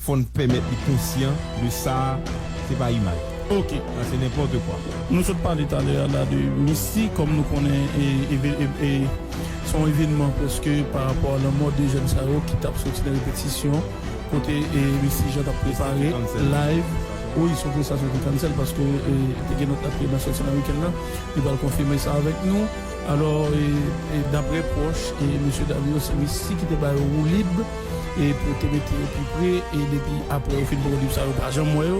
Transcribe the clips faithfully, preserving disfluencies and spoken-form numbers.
Fò n pèmèt li konsyan de sa, se pa imaj. Ok. Sa se nenpòt kwa. Nou sot pale talè a la de Misty, kòm nou konnen e, e, e, e, se yon evènman prèske pa rapò a lanmò de jèn sa yo ki t ap soti nan repetisyon, kote e, Misty Jean t ap prepare live. Wi, se yon prestann ki cancel paske e, te gen lòt ap nan soti nan wikenn nan. Li pral konfime sa avèk nou. Alò, e, e, daprè pwòch e mesye Davio, se Misty ki te ba yo woulib e pou te mete yo pi pre e depi apre yo fin pran woulib sa yo pa janm wè yo.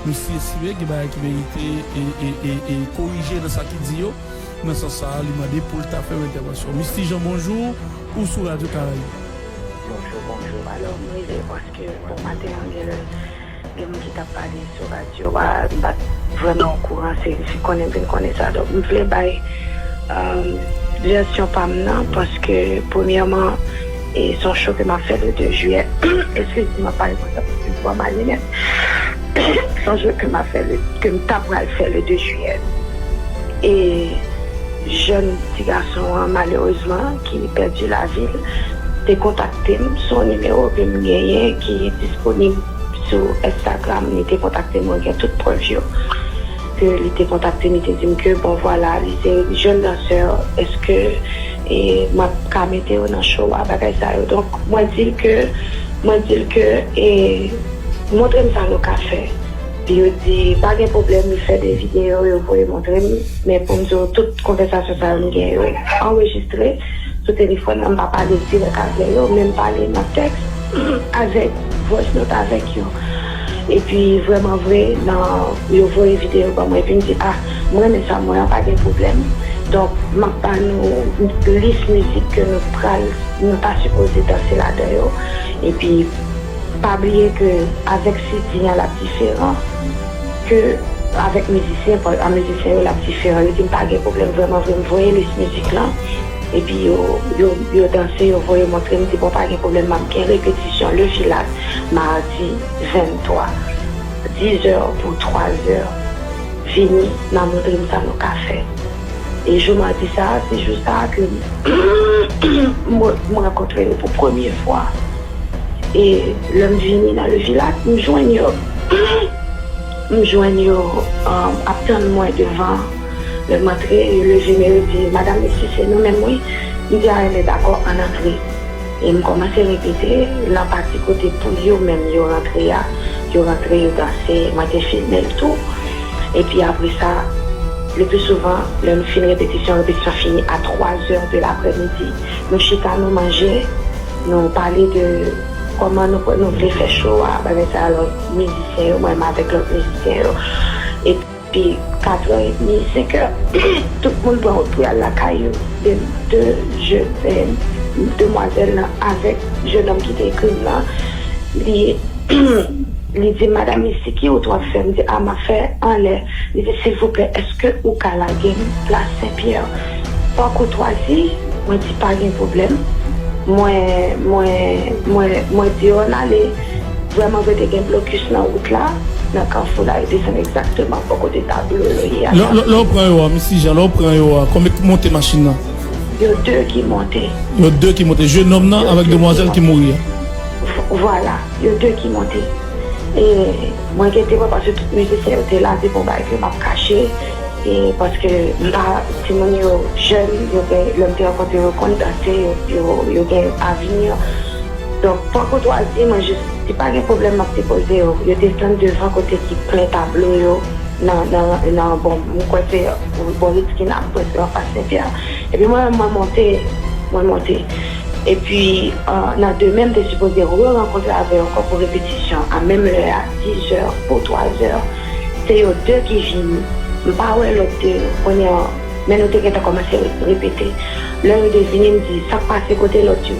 Misty estime gen bagay ki merite e, e, e, e korije nan sa ki di yo. Nan sans sa a, li mande pou l ta fè yon entèvansyon. Misty Jean, bonjou, ou sou Radyo Karayib. Bonjou, bonjou. Alò, m rive paske bon maten an gen lè gen moun ki t ap pale sou radyo a, m pa t vrèman okouran, se, se konnen m vin konnen sa. Donk, m vle bay um, vèsyon pa m nan, paske premyèman, e se yon cho ke m ap fè le de jiyè. Eskize m, m ap pale konsa paske m pran malinèt. Se yon cho ke m ap fè, le, ke m ta pral fè le de jiyè. E jèn ti gason an, malerezman, ki pèdi lavi l, te kontakte m sou yon nimewo ke m genyen ki disponib sou Instagram. Li te kontakte m, mwen gen tout prèv yo. Ke li te kontakte m, li te di m ke, bon, vwala, li se jèn dansè, èske e, m ap ka mete yo nan show a, bagay sa yo. Donk, mwen di l ke, mwen di l ke, e, montre m sa nou ka fè. Epi yo di, pa gen pwoblèm, li fè de videyo, yo voye montre m. Men pou m di w, tout konvèsasyon sa yo m gen yo anrejistre sou telefòn nan, m pa pale dirèk avè yo, men m pale nan tèks avèk voice note avèk yo. Epi vrèman vre, nan, yo voye videyo ban mwen, epi m di, ah, m renmen sa m wè an, pa gen pwoblèm. Donk, m ap ba nou lis mizik ke nou pral, nou ta sipoze danse ladan yo. Epi, pa bliye ke avèk C D an, l ap diferan ke avèk mizisyen, pa- a mizisyen yo, l ap diferan. Yo di m pa gen pwoblèm, vrèman vre, m voye lis mizik lan. Epi yo, yo, yo danse, yo voye montre m, di, bon, pa gen pwoblèm, m ap gen repetisyon Le Filat, madi venntwa, dizè pou twazè. Vini, n a montre m sa nou ka fè. E jou madi sa a, se jou sa a ke m, m rankontre yo pou premye fwa. E lè m vini nan Le Filat, m jwenn yo. M jwenn yo um, ap tann mwen devan. Lè m antre, yo leve men yo di, Madam Misty, se nou menm wi. M di, a, enben, dakò, ann antre. E m kòmanse repete, nan pati kote pou yo menm yo rantre a, yo rantre, yo danse, mwen te filme l tou. Epi apre sa, le pli souvan, lè nou fin repetisyon, repetisyon fini a twazè de laprèmidi. Nou chita, nou manje, nou pale de kòman nou, nou vle fè show a, bagay sa, lòt mizisyen yo, mwen menm avèk lòt mizisyen yo. Epi katrè edmi, senkè, tout moun pran wout pou y al lakay yo. De, de, je, eh, demwazèl lan avèk jennonm ki te ekri m lan, li, li di, Madam Misty, ki wout w ap fè? M di, a, m ap fè anlè. Li di, silvouplè, èske ou ka lage m plas Senpyè? Pa koutwazi, mwen di, pa gen pwoblèm. Mwen, mwen, mwen, mwen di yo ann ale. Vrèman vre, te gen blokis nan wout la, nan kafou la, yo desann egzakteman bò kote tablo yo ye a. Lè, lè, lè w pran yo a, Misty Jean, lè w pran yo a, konbyen k monte machin nan? Yo de ki monte. Yo de ki monte, jennonm nan avèk demwazèl ki mouri a. V- Vwala, yo de ki monte. E mwen gen temwen paske tout mizisyen yo te la, se pa yon bagay ke m ap kache. E paske m pa, timoun yo jèn, yo gen, lè m te rankontre yo, yo konn danse, yo, yo, yo gen avni. Donk, pa koutwazi, mwen jis di pa gen pwoblèm, m ap depoze yo. Yo desann devan kote ki plen tablo yo, nan, nan, nan, bon, m kwè se bò Ritz Kinam, prèske anfas Senpyè. Epi mwen menm, mwen monte, mwen monte. Epi, euh, nan demen, m te sipoze re-rankontre avè yo ankò pou repetisyon, a menm lè a, dizè pou twazè. Se yo de ki vini. M pa wè lòt de yo. Kounye a, men nou te gentan kòmanse re- repete. Lè yo de vini, m di, sa k pase, kote lòt yo?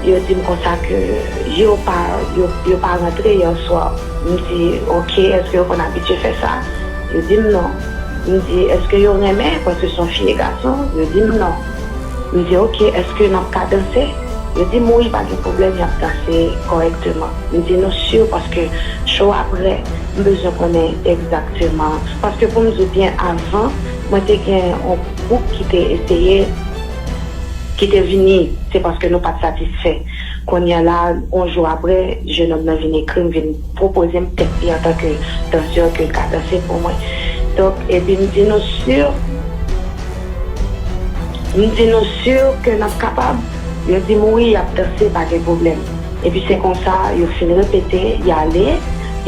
Yo di m konsa ke yo pa, yo, yo pa rantre yè swa. M di, oke, èske yo konn abitye fè sa? Yo di m non. M di, èske yo renmen? Paske se yon fi e gason. Yo di m non. M di, oke, èske n ap ka danse? Yo di m wi, pa gen pwoblèm, y ap danse kòrèkteman. M di nou si paske cho a prè, m bezwen konnen egzakteman. Paske pou m di w byen, avan, mwen te gen yon gwoup ki te eseye, ki te vini, se paske nou pa t satisfè. Kounye a la, yon jou apre, jennonm nan vin ekri m, vin pwopoze m tèt li antanke dansè ke l ka danse pou mwen. Donk, epi m di nou si, m di nou si ke n ap kapab? Yo di m wi, y ap danse, pa gen pwoblèm. Epi se konsa, yo fin repete, y ale.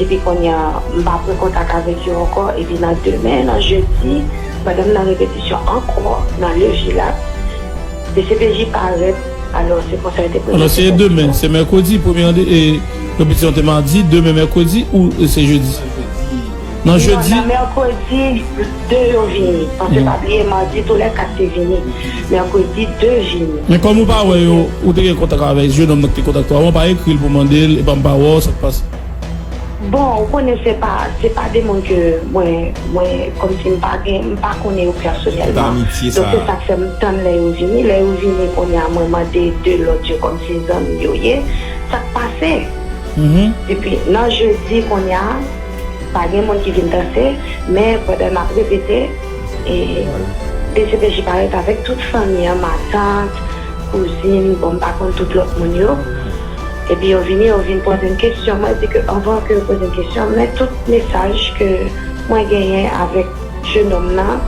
Epi kounye a, m pa pran kontak avèk yo ankò. Epi nan demen, nan jedi, pandan m nan repetisyon ankò, nan Le Vilak, D C P J parèt. Alò, se konsa yo te prezante. Alò, se demen, se mèkredi, premye rande-, e, repetisyon te madi, demen mèkredi ou, e, se jedi? Nan jedi? Non, nan mèkredi, de yo vini. Paske pa bliye, madi, tou lè kat te vini. Mèkredi, de vini. Men kòm ou pa wè yo, ou te gen kontak avèk jennonm nan ki te kontakte w avan, ou pa ekri l pou mande l, epa m pa wè w, sa k pase? Bon, ou konnen se pa, se pa de moun ke mwen, mwen, kòmsi m pa gen, m pa konnen yo pèsonèlman. Donk, se sa k fè m tann lè yo vini. Lè yo vini, kounye a, mwen mande de lòt yo kòmsi zanmi yo ye. Sa k pase? Epi, nan jedi, kounye a, pa gen moun ki vin danse, men pandan n ap repete, e, D C P J parèt avèk tout fanmi an, matant, kouzin, bon, m pa konn tout lòt moun yo. Epi yo vini, yo vin poze m kesyon. Mwen di ke anvan ke yo poze m kesyon, men tout mesaj ke mwen genyen avèk jennonm nan,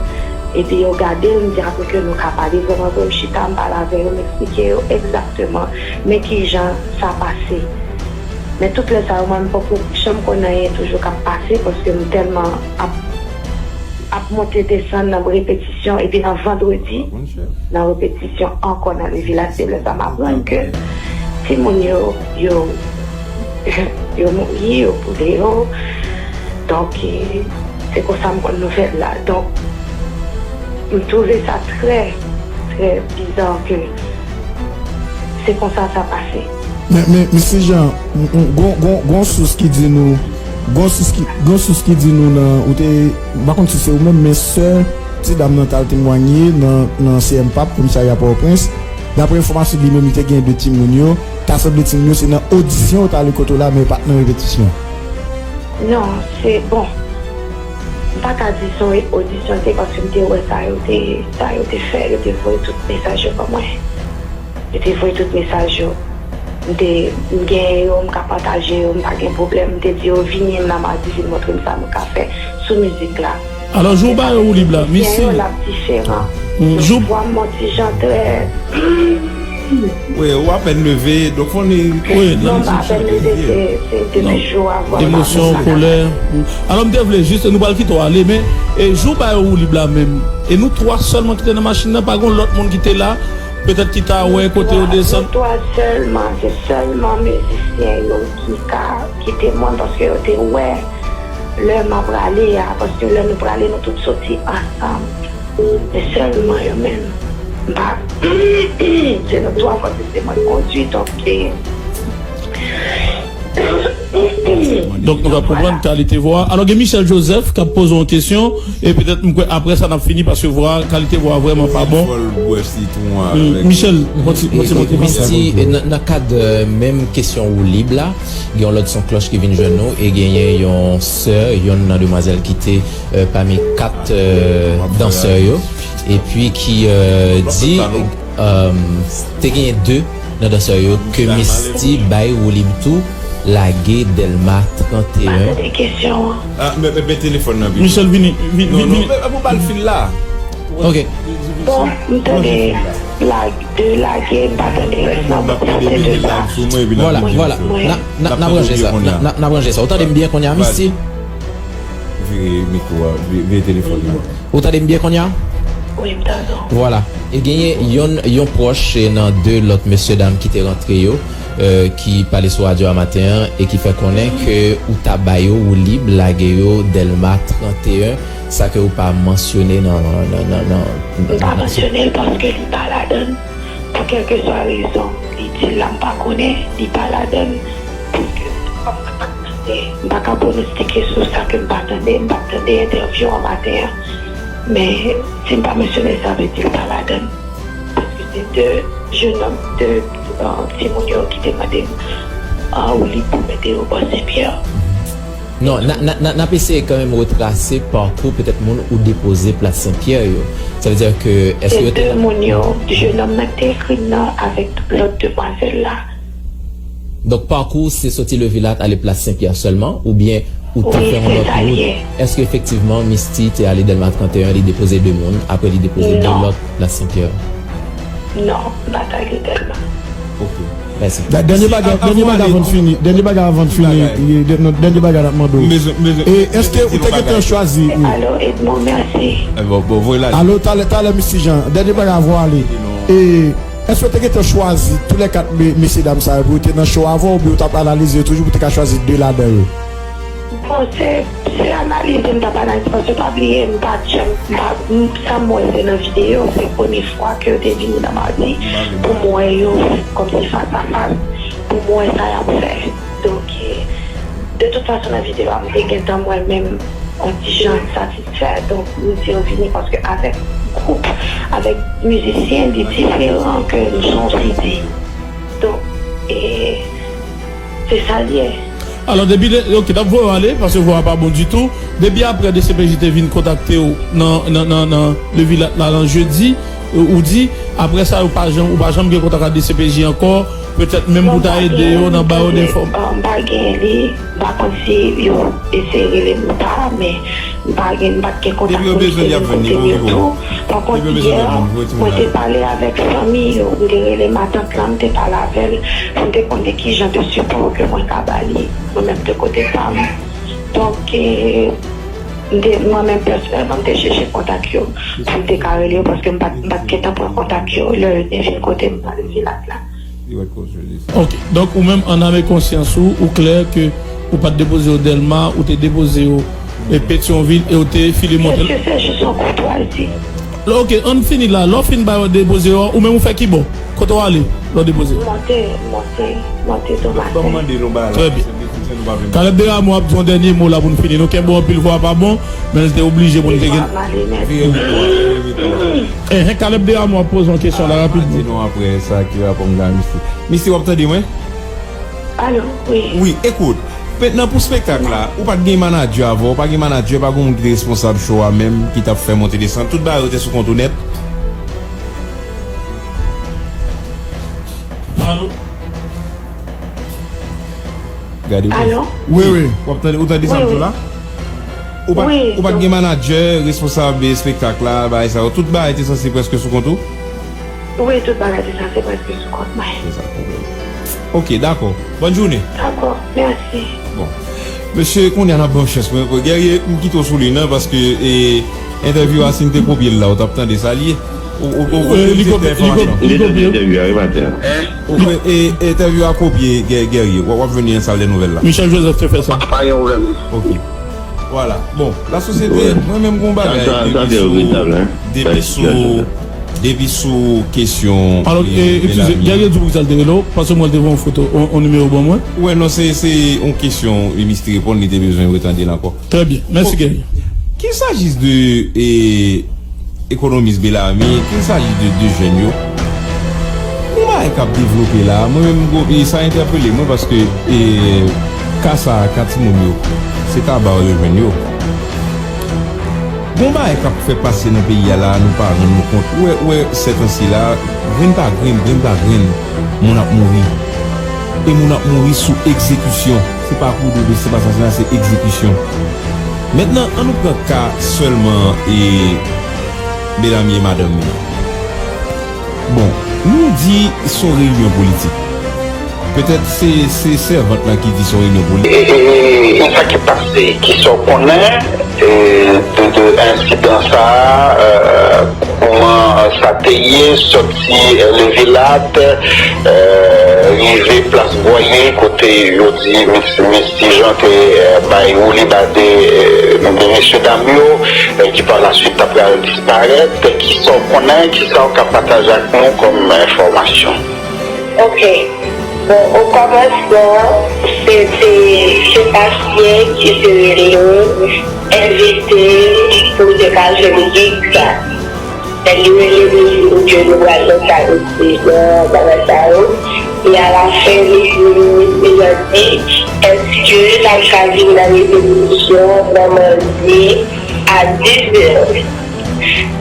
epi yo gade l, m di apre ke nou ka pale vrèman vre, m chita, m pale avè yo, m eksplike yo egzakteman men kijan sa pase. Men tout lè sa yo, mwen, m poko janm konn anyen toujou k ap pase, paske m tèlman ap, ap monte desann nan repetisyon, epi nan vandredi, nan repetisyon ankò nan Le Vilak, se lè sa m aprann ke timoun yo, yo, yo mouri, yo boule yo. Donk, e, se konsa m konn nouvèl la. Donk, m twouve sa trè, trè biza ke se konsa sa pase. Men, men, mesye Jean, m, m, gon, gon, gon sous ki di nou, gon sous ki, gon sous ki di nou nan, ou te, m pa konn si se ou menm, men sè ti dam nan t al temwanye nan, nan C M pap, komisarya Pòtoprens. Daprè enfòmasyon li menm, li te gen de timoun yo, ta sanble timoun yo se nan odisyon yo t ale kote w la, men yo pa t nan repetisyon. Non, se, bon, m pa ka di se yon odisyon te, paske m te wè sa yo te, sa yo te fè, yo te voye tout mesaj yo ban mwen. Yo te voye tout mesaj yo. M te, m genyen yo, m ka pataje yo, m pa gen pwoblèm. M te di yo, vini m nan madi, vin montre m sa nou ka fè sou mizik la. Alò, jou w ba yo woulib la, misye. L ap diferan. Jou. Vwa m yon ti jan trè. Wi, ou apèn leve, donk fò ni. Wi, nan ti jan. Non, m apèn leve, se, se depi jou a vwa m. Emosyon, kolè. Alò, m te vle jis, nou pral kite w ale, men, e, jou w ba yo woulib la menm, e nou twa sèlman ki te nan machin nan, pa gen lòt moun ki te la, petèt ki ta wè kote yo desann. Nou twa sèlman, se sèlman mizisyen yo ki ka kite mwen, paske yo te wè lè m ap prale a, paske lè nou prale, nou tout soti ansanm. Men sèlman yo menm, m pa, se nou twa, paske se mwen k kondui, donk, e, Donk, nou ka konprann kalite vwa a. Alò, gen Michel Joseph k ap poze yon kesyon, e petèt, m kwè, apre sa, n ap fini, paske vwa, kalite vwa a vrèman pa bon. Fò l bwè sitwon avèk. Michel, konti-, kontinye. Misty, nan, nan kad, e, menm kesyon woulib la, gen yon lòt son klòch ki vin jwenn nou, e genyen yon sè, yonn nan demwazèl ki te, e, pami kat, e, dansè yo, epi ki, e, di, e, te genyen de nan dansè yo ke Misty bay woulib tou, lage Dèlma trannteyen. M pa tande kesyon an. Ah, men, men, men telefòn nan vini. Michel, vini, vini, non, non, vini. Men, men, ou ba l fil la. Ok. Bon, m tande lage, de lage, m pa tande rès nan, bon, sa se de sa. Vwala, vwala. N a, n a, n a ranje sa. N a, n a, n a ranje sa. Ou tande m byen kounye a, Misty? Vire mikwo a, vi-, vire telefòn nan. Ou tande m byen kounye a? Wi, m tande w. Vwala. E genyen yon, yon pwòch, e, nan de lòt mesyedam ki te rantre yo, e, ki pale sou radyo a maten an e ki fè konnen ke ou ta ba yo woulib, lage yo Dèlma trannteyen, sa ke ou pa mansyone nan, nan, nan, nan, nan, nan. M pa mansyone l paske li pa ladan l. Pou kèlkeswa rezon li di l la, m pa konnen, li pa ladan l. Paske m pa ka pwonostike sou sa ke m pa tande, m pa t tande entèvyou an maten an. Men, si m pa mansyone l, sa vle di l pa ladan l. Paske se de jennonm, de, e, timoun yo ki te mande m, e, woulib pou mete yo bò Senpyè. Non, n a, n a, n a, n ap eseye kanmenm retrase pakou petèt moun ou depoze Plas Senpyè yo. Sa vle di ke, èske yo te... Se de moun yo, jennonm nan ki te ekri m nan avèk lòt demwazèl la. Donk, pakou w se soti Levilat ale Plas Sen Pyè sèlman, oubyen ou te fè yon lòt wout? Èske efektivman Misty te ale Dèlma trannteyen, li depoze de moun, apre li depoze de lòt Plas Sen Pyè? Non, m pa t ale Dèlma. Ok, mèsi. Dènye bagay, dènye bagay avan n fini, dènye bagay avan n fini, dènye bagay n ap mande w. E èske ou te gentan chwazi? Alo, Edmond, mèsi. Alo, talè, talè, Misty Jean, dènye bagay avan w ale. E Èske w te gentan chwazi toulèkat me- mesyedam sa yo pou yo te nan show avè w, oubyen w t ap analize yo toujou pou w te ka chwazi de ladan yo? Bon, se, se analize m t ap analize, paske pa bliye, m pa t janm, m pa, m- sa m wè se nan videyo, se premye fwa ke yo te vini nan Madi pou m wè yo kòmsi fas a fas, pou m wè sa y ap fè. Donk, de tout fason, nan videyo a, m te gentan mwen menm yon ti jan satisfè. Donk, m di yo vini paske avèk gwoup, avèk mizisyen, li diferan ke nou se yon C D. Donk, e, se sa l ye. Alò, depi lè, ok, n ap voye w ale, paske vwa a pa bon ditou. Depi apre D C P J te vin kontakte w nan, nan, nan, nan Levilat la, lan jedi, ou, ou di, apre sa, ou pa janm, ou pa janm gen kontak ak D C P J ankò, petèt menm pou ta ede yo nan ba yo de fòm. Non, m pa gen, m pa gen li, m pa konn si yo eseye rele m ou pa, men m pa gen, m pa t gen kontak moun ki te vin kote m yo tou. Pankont, yè, mwen te pale avèk fanmi yo, m te rele matant lan, m te pale avè l, pou m te konnen ki jan de sipò ke mwen ka ba li, mwen menm de kote pa m. Donk, e, m te, mwen menm pèsonèlman, m te chèche kontak yo, pou m te ka rele yo, paske m pa t, m pa t gentan pran kontak yo, lè yo te vin kote m nan Levilat la. Ok, donk ou menm, an ame konsyans ou, ou klè ke ou pa t depoze yo Dèlma, ou te depoze yo, e, Petyonvil, e ou te file monte. Èske se jis yon koutwazi? Ok, ann fini la. Lè w fin ba yo depoze yo, ou menm ou fè ki bò? Kote w ale lè w depoze? Monte, monte, monte Tomasen. Trè byen. Caleb Desrameaux ap di yon dènye mo la pou n fini. Nou kenbe w anpil, vwa a pa bon, men l te oblije pou n te gen. Enhen, Caleb Desrameaux ap poze yon kesyon la rapidman. Di nou apre sa ki rapò m gen ak Misty. Misty, w ap tande mwen? Alo, wi. Wi, ekout. Mentnan pou spektak la, ou pa t gen manadjè avè w, ou pa gen manadjè, pa gen moun ki te responsab show a menm, ki t ap fè monte desann. Tout bagay yo te sou kont ou nèt. Alo? Gade ou. Alo? Wi, wi. W ap tande, ou tande sa m di w la? Ou pa, ou pa t gen manadjè, responsab espektak la, bagay sa yo. Tout bagay te sanse prèske sou kont ou? Wi, tout bagay te sanse prèske sou kont mwen. Se sa k pwoblèm. Ok, dakò. Bòn jounen. Dakò, mèsi. Bon. Mesye, kounye a n ap ban w chans. Mwen, mwen, Guerrier, m kite w sou liy nan, paske, e, entèvyou a, si n te kopye l la, ou t ap tande sa l ye. Ou, ou, ou, ou, li kopye, li kopye, li kopye. Entèvyou a, wi, maten an. Ou, e, e, entèvyou a kopye, Guer-, Guerrier. W ap, w ap jwenn li nan sal dè nouvèl la. Michel Joseph te fè sa. Pa gen pwoblèm. Ok. Vwala. Bon, lasosyete, mwen menm gon bagay depi sou, depi sou, depi sou kesyon. Alò, e, eskize, Guerrier di w poukisa l te rele w, paske mwen te voye yon foto, yon, yon nimewo ban mwen. Wè, non, se, se yon kesyon, e, Misty reponn, li te bezwen retande l ankò. Trè byen. Mèsi, Guerrier. Qu'il s'agisse de, e, ekonomis Bellarmine, qu'il s'agisse de, de jèn yo, gon bagay k ap devlope la. Mwen menm, gon, e sa entèpele mwen paske, e, ka sa a, ka timoun yo, se Taba yo jwenn yo. Gon bagay k ap fè pase nan peyi a la, nou pa rann nou kont. Ou wè, ou wè, sètansi la, grenn pa grenn, grenn pa grenn, moun ap mouri. E moun ap mouri sou egzekisyon. Se pa kou dodo, se pa sasina, se egzekisyon. Mentnan, ann nou pran ka sèlman e Bellarmine e madanm li. Bon, nou di se yon reyinyon politik. Petèt se, se sèvant lan ki di se yon reyinyon politik. E, e, e, e sa ki pase, kisa w konnen, e, de, de ensidan sa a, e, kòman sa te ye, sòti, e, Levilat, e, rive plas Bwaye, kote yo di Mis-, Misty Jean te, e, bay woulibade, e, de mesyedam yo, e, ki pa la swit ta pral disparèt, kisa w konnen, kisa w ka pataje ak nou kòm enfòmasyon? Ok. Bon, o kòmansman, se te Sebastien ki te rele m, envite pou te ka jwenn gig sa. Lè li rele m, li di m ke nou pral nan sa, nou te nan bagay sa yo. E alafen, li di m, li di, èske n ap ka vin nan repetisyon nan madi a dizè?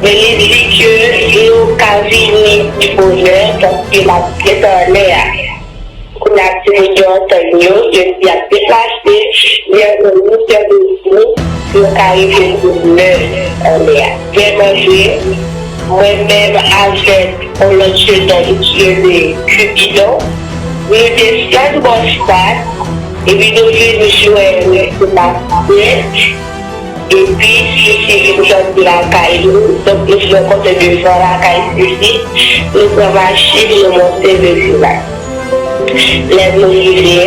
Men li di ke nou ka vini pi bonè, paske l ap gentan anlè a. la timoun yo antann yo, yo di y ap deplase, lè yon jou fè de jou, pou yo ka rive sou lè anlè a. Vrèman vre, mwen menm avèk yon lòt jennonm ki rele Cupidon, nou desann Bòspat, epi nou vin jwenn Sébastien, epi Sisi vin sòti lakay nou, donk nou fè kote devan lakay Sisi, nou pran machin, nou monte Vèvilaj. Lè nou rive,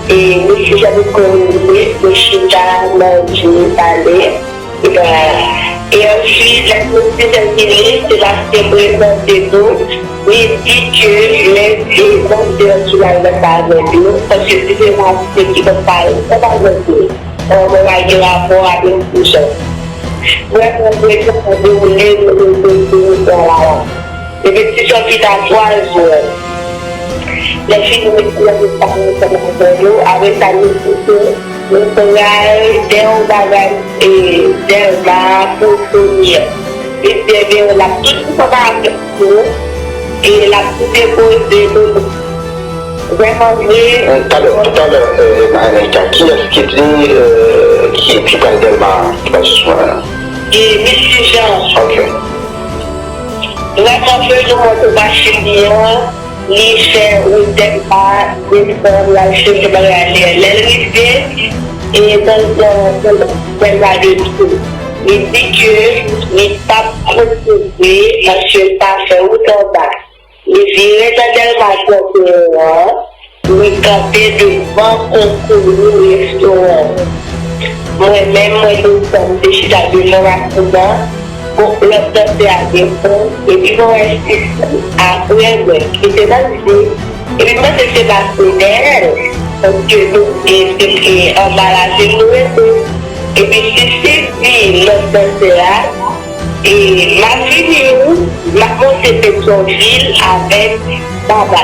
e, nou chita, nou chita, nou chita, nou pale. E answit, lè nou chita, Sébastien prezante nou, li di ke lè se Bòspat ki pral nan kay nou, paske se Sébastien ki konn pale ansanm avèk nou. An, mwen pa gen rapò avèk Ti Jan. Mwen konn prezan mwen dewoule nou rete sou wout la la. Epi Ti Jan vin a twa zè. Lè fini, mwen ti jan vin pale ansanm avè yo. Apre sa, nou kite, nou pral dèyè yon bagay, e, Dèlma pou Sonia. Li di, ebyen, l ap tout ansanm avè nou. E l ap tou depoze nou. Vrèman vre. Talè, talè, Anita, kiyès ki di, ki, ki pral Dèlma, ki pral sou swen? E Mesye Jan. Ok. Vrèman vre, nou monte machin li an, li fè wout Dèlma, desann, l al chèche bagay li an. Lè l rive, e nan zòn Dèlma de tou, li di ke li p ap kontinye, paske l pa fè wout anba. Li vire nan Dèlma trannteyen an, li kanpe devan Kokoye restoran. Mwen menm, mwen desann, m te chita devan machin nan, bon, lòt dansè a desann, epi mwen wè Sisi apre mwen, ki te nan jim, epi m panse se pase dèyè l, paske nou, e, se, e, anba lavil nou rete. Epi Sisi di lòt dansè a, e, m ap vini wi, m ap monte Petyonvil avèk Baba.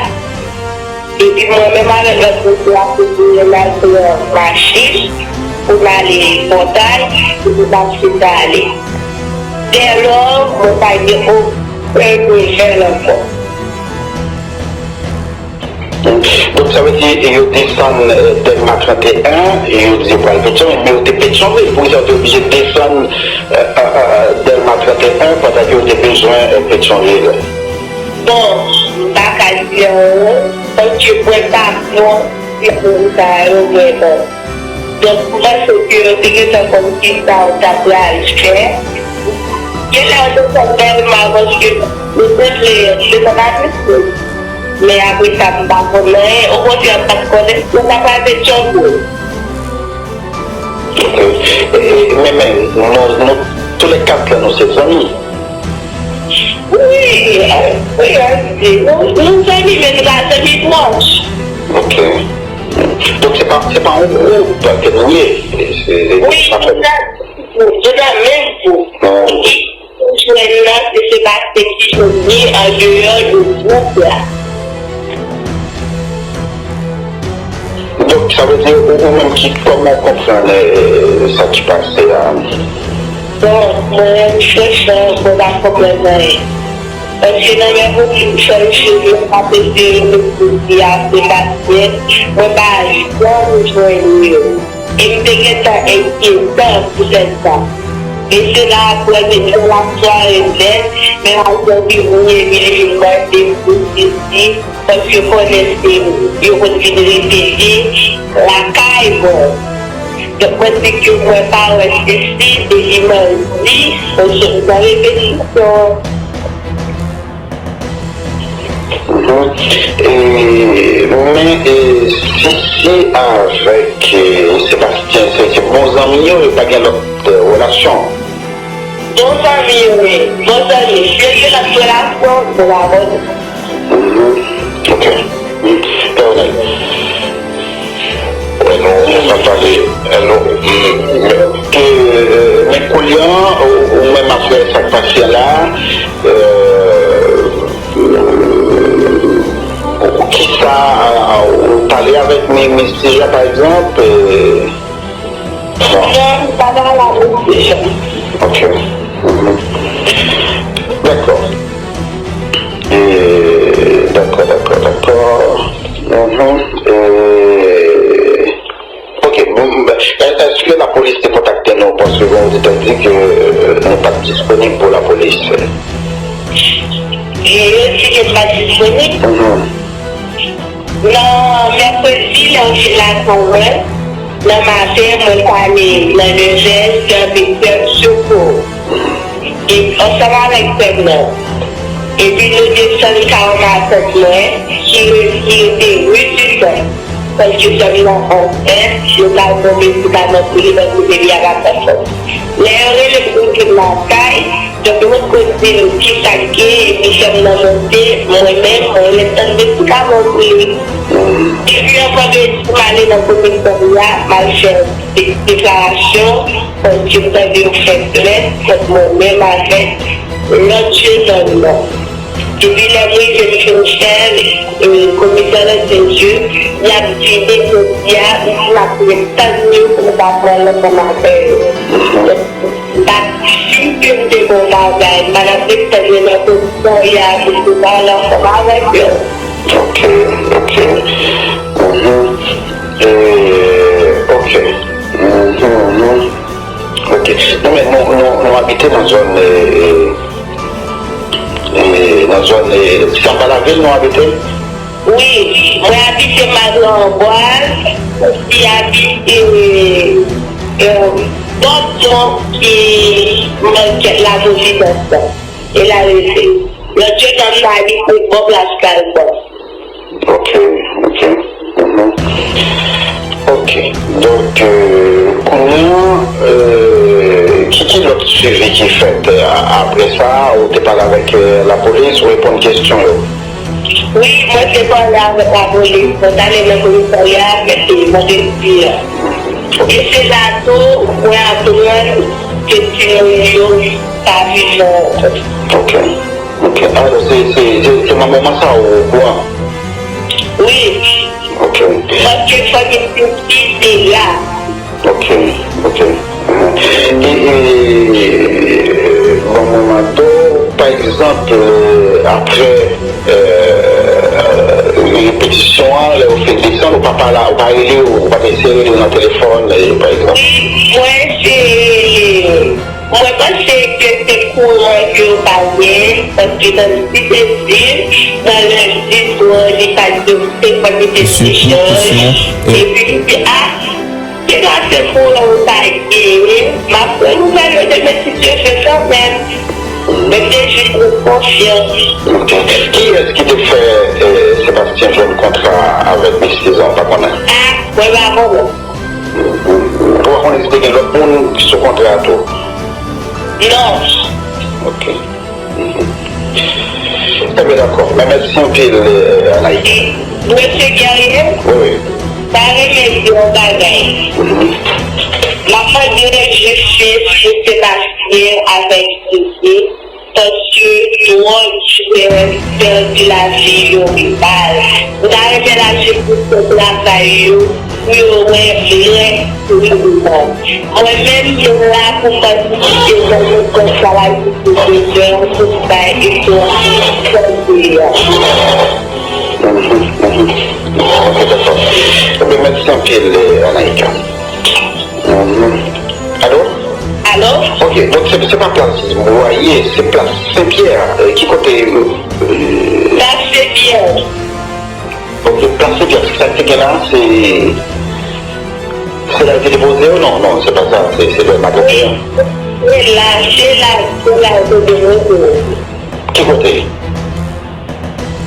Epi mwen menm avèk lòt mesye a, nou te al pran machin pou n ale Pòtay, epi n ap chita ale. Dèlò, mwen pa gen okenn nouvèl ankò. Donk, sa vle di, yo desann, eh, Dèlma trannteyen, yo di yo pral Petyonvil, men yo te Petyonvil. Poukisa yo te oblije desann, eh, eh, eh, Dèlma trannteyen, pandan ke yo te bezwen, eh, Petyonvil? Bon, m pa ka di anyen, paske mwen pa konn sitwasyon sa yo vrèman. Donk, m panse ke yo te gentan konn kisa yo ta pral fè. Genlè yo te fè Dèlma paske yo te vle desann avèk nou. Men apre sa, m pa konn anyen. Okontrè, m pa t konnen si yo ta pral Petyonvil. Ok. E, e, men, men, nou, nou, toulèkat la, nou se zanmi. Wi, wi, wi, nou, nou zanmi, men nou pa zanmi pwòch. Ok. Donk, se pa, se pa yon gwoup ke nou ye. Se, se, wi, nou nan menm gwoup. Nou nan menm gwoup. Wi. Pou jwenn nan, se Sebastien ki jwenn li andeyò de gwoup la. Donk, sa vle di, ou, ou menm ki, kòman w konprann, eh, sa ki pase a? Bon, mwen menm, franchan, mwen pa konprann anyen. Paske nan menm moun ki fè l cheve, m ap eseye retounen a Sebastien, mwen pa janm jwenn li. E m te gentan enkyete pou tèt sa. E se la apre, men nan lasware nèt, men lajan vini, epi li vin mande m pou Sisi, paske konnen se yo konn vin rete li lakay mwen. Donk, mwen di ke mwen pa wè Sisi depi madi, paske m nan repetisyon. Mhm. E, men, e, Sisi avèk, e, Sebastien, se, se bon zanmi yo, yo pa gen lòt, e, relasyon? Bon zanmi yo ye, bon zanmi. Si yo gen lòt relasyon, se pa bon. Mhm. Ok. Mhm. Leonel. Wè, nou, nou pa pale, e, nou, mm, men, ke, men kounye a, ou, ou menm apre sa k pase a la, e, ou, ou kisa, ou pale avèk mi-, misye a, pa egzanp, e, bon. Non, m pa pale avèk misye a. Ok. Mhm. Dakò. E, dakò, dakò, dakò. Mhm. E, ok, bon, èske lapolis te kontakte nou? Paske gen yon oditè di ke nou pa t disponib pou lapolis. Yo di ke m pa t disponib? Mhm. Nan mèkredi, lè m fin lakay mwen, nan maten, mwen t ale nan nevè, sèvi sèl sekou. E, ansanm avèk sè m nan. Epi nou desann kay matant mwen, ki re-, ki rete ri di Tanp. Paske sè m nan ansent, yo t al pran medikaman pou li, paske bebi a pa t anfòm. Lè yo rele m pou di m lakay, donk, lòt kote di m ki sa k gen, epi sè m nan monte, mwen menm, mwen ret tann medikaman pou li. Epi ankò, m ale nan komisarya, m al fè de-, deklarasyon, paske m tande yo fè plent kont mwen menm avèk lòt jenòm nan. Epi lè m rive, m fin fè l, e, komisè lan te di, y ap vini jodi a, m ap ret tann yo pou m ka pran l ansanm avè yo. Donk, m pa t di ke m te gen yon bagay, m pa t ap ret tann yo nan komisarya pou m te pale ansanm avèk yo. Ok, ok. Mhm. E, ok. Mhm, mhm. Ok. Non, men nou, nou, nou abite nan zòn, e, e, nan zòn, e, Sanba Lavil nou abite? Wi, mwen abite Madan Anbwaz, ki abite, e, bò pon ki nan kèk la Pwozidans lan. E la rete. Lòt jenòm sa abite bò plas Kalbò. Ok, ok. Mhm. Ok. Donk, euh, kounye a, euh, ki, ki lòt swivi ki fèt, euh, a-, apre sa, ou te pale avèk, euh, lapolis, ou reponn kesyon yo? Wi, mwen te pale avèk lapolis. Mwen t ale nan komisarya a, mèkredi, vandredi a. Ok. E se la tou, mwen aprann ke timoun yo pa vivan ankò. Ok. Ok. Alò, se, se, se, se manman sa ou okouran? Wi. Ok. Paske fanmi Sisi te la. Ok, ok. Mhm. E, e, bon, manman, pa egzanp, euh, apre, euh, repetisyon an, lè yo fin desann, ou pa pale, ou pa rele, ou pa eseye rele nan telefòn, e, pa egzanp? Wi, mwen eseye rele. Mwen panse ke se kouran ke yo pa gen, paske nan Sisi te di, nan lendi swa, li pa t gen, te pa t gen chanj, epi li di, a, se pa se kouran yo pa genyen, m ap pran nouvèl yo demen si Dye vle kanmenm. Men m te jis gen konfyans. Ok. Kiyès ki te fè, eh, Sebastien jwenn kontra avèk Mistis an, ou pa konnen? A, mwen pa konnen. Ou pa konnen si te gen lòt moun ki sou kontra a tou? Non. Ok. Ebyen, dakò. Men mèsi anpil, eh, Anaïka. E, mesye Guerrier, wi, wi, m ta renmen di yon bagay. Mhm. M ap mande jistis pou Sebastien avèk Sisi. Paske dwòg fè pèdi lavi yo mal. M ta renmen lajistis fè travay yo pou yo wè vrè kriminèl. Mwen menm, m la pou m patisipe nan yon kòs sa lajistis bezwen pou m bay istwa sa deye a. Mhm, mhm. Ok, dakò. Ebyen, mèsi anpil, eh, Anaïka. Mhm. Alo? Alo? Ok, donk se, se pa plas Bwaye, se plas Senpyè. Eh, ki kote, eh? Plas Senpyè. Ok, plas Senpyè, sa ki te gen la, se, se la yo te depoze yo? Non, non, se pa sa, se, se lè maten an. Wi, se la, se la, se la yo te depoze yo. Ki kote?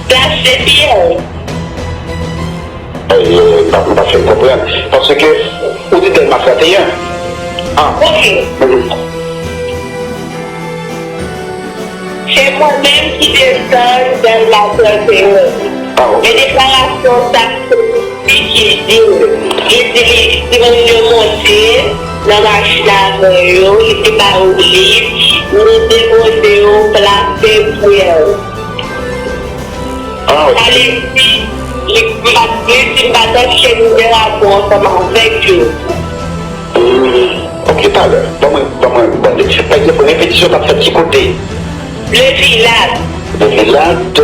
Plas Senpyè. Eh, m pa, m pa fin konprann. Paske ou di Dèlma trannteyen. Ah. Ok. Mhm. Se mwen menm ki desann Dèlma trannteyen. Ah, ok. Men deklarasyon sa se li ki di l. Li di li, timoun yo monte nan machin avè yo, li te ba yo liv, nou depoze yo plas Senpyè. Ah, ok. Sa vle di, li, m pa, li di m pa t antre nan rapò ansanm avèk yo. Hmm, ok, talè. Ban mwen, ban mwen, ban mwen. Pa egzanp, repetisyon t ap fèt ki kote? Le Vilad. Le Vilad.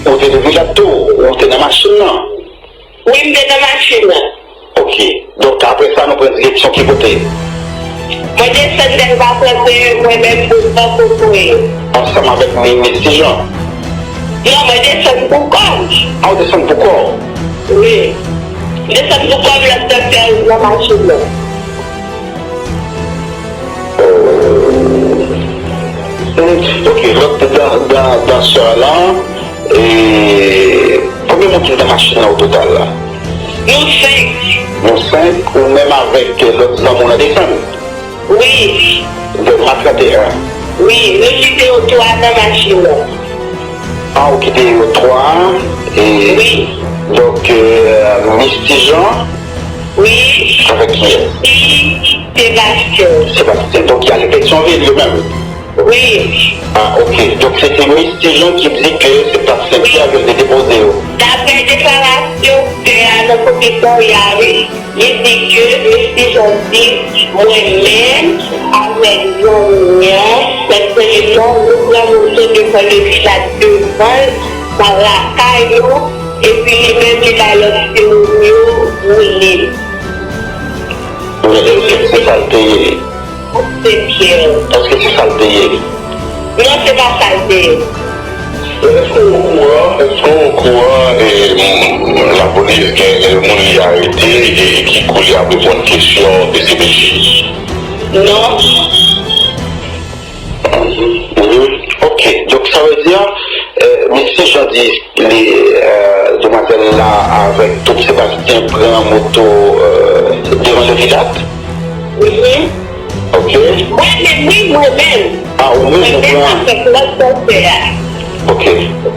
Ou te nan vilaj tou, ou te nan machin nan? Wi, m te nan machin nan. Ok. Donk, apre sa, nou pran direksyon ki kote? Mwen desann Dèlma trannteyen, mwen menm, boulva Kokoye. Ansanm avèk mi-, Miss Tijan? Non, mwen desann pou kò m. A, ou desann pou kò w? Wi. M desann pou kò m, lòt dansè nan machin nan. Hmm, ok, lòt dan-, dan-, dansè la, e, konbyen moun ki te nan machin nan o total la? Nou senk. Nou senk, ou menm avèk lòt zanmi w nan desann? Wi. Dèlma trannteyen? Wi, nou kite yo twa nan machin nan. A, ou kite yo twa, e, wi, donk, e, Miss Tijan? Wi. Avèk kiyès? Ti Sebastyen. Sebastyen. Donk, y ale Petyonvil, yo menm? Wi. A, ok. Donk, se te Miss Tijan ki di ke se pa Senpyè ke l te depoze yo. Daprè deklarasyon pè a nan komisarya, wi. Li di ke Miss Tijan di, mwen menm, avèk zanmi an, Sèt Semenn nan, nou pran moto devan legliz la, devan l, nan lakay nou, epi li menm, li bay lòt timoun yo boule. Men èske se sa l te ye? Se byen. Èske se sa l te ye? Non, se pa sa l te ye. Èske w okouran, èske w okouran, e, m, lapolis gen, e, moun li arete, e, ki kou li ap reponn kesyon D C P J? Non. Mhm. Ok. Donk, sa vle di, e, Miss Tijan di li, e, demwazèl la avèk Troupe Sebastyen pran moto, e, devan legliz la? Mhm. Ok. Mwen menm, wi, mwen menm. A, ou menm, ou pran. Mwen menm avèk lòt dansè a. Ok.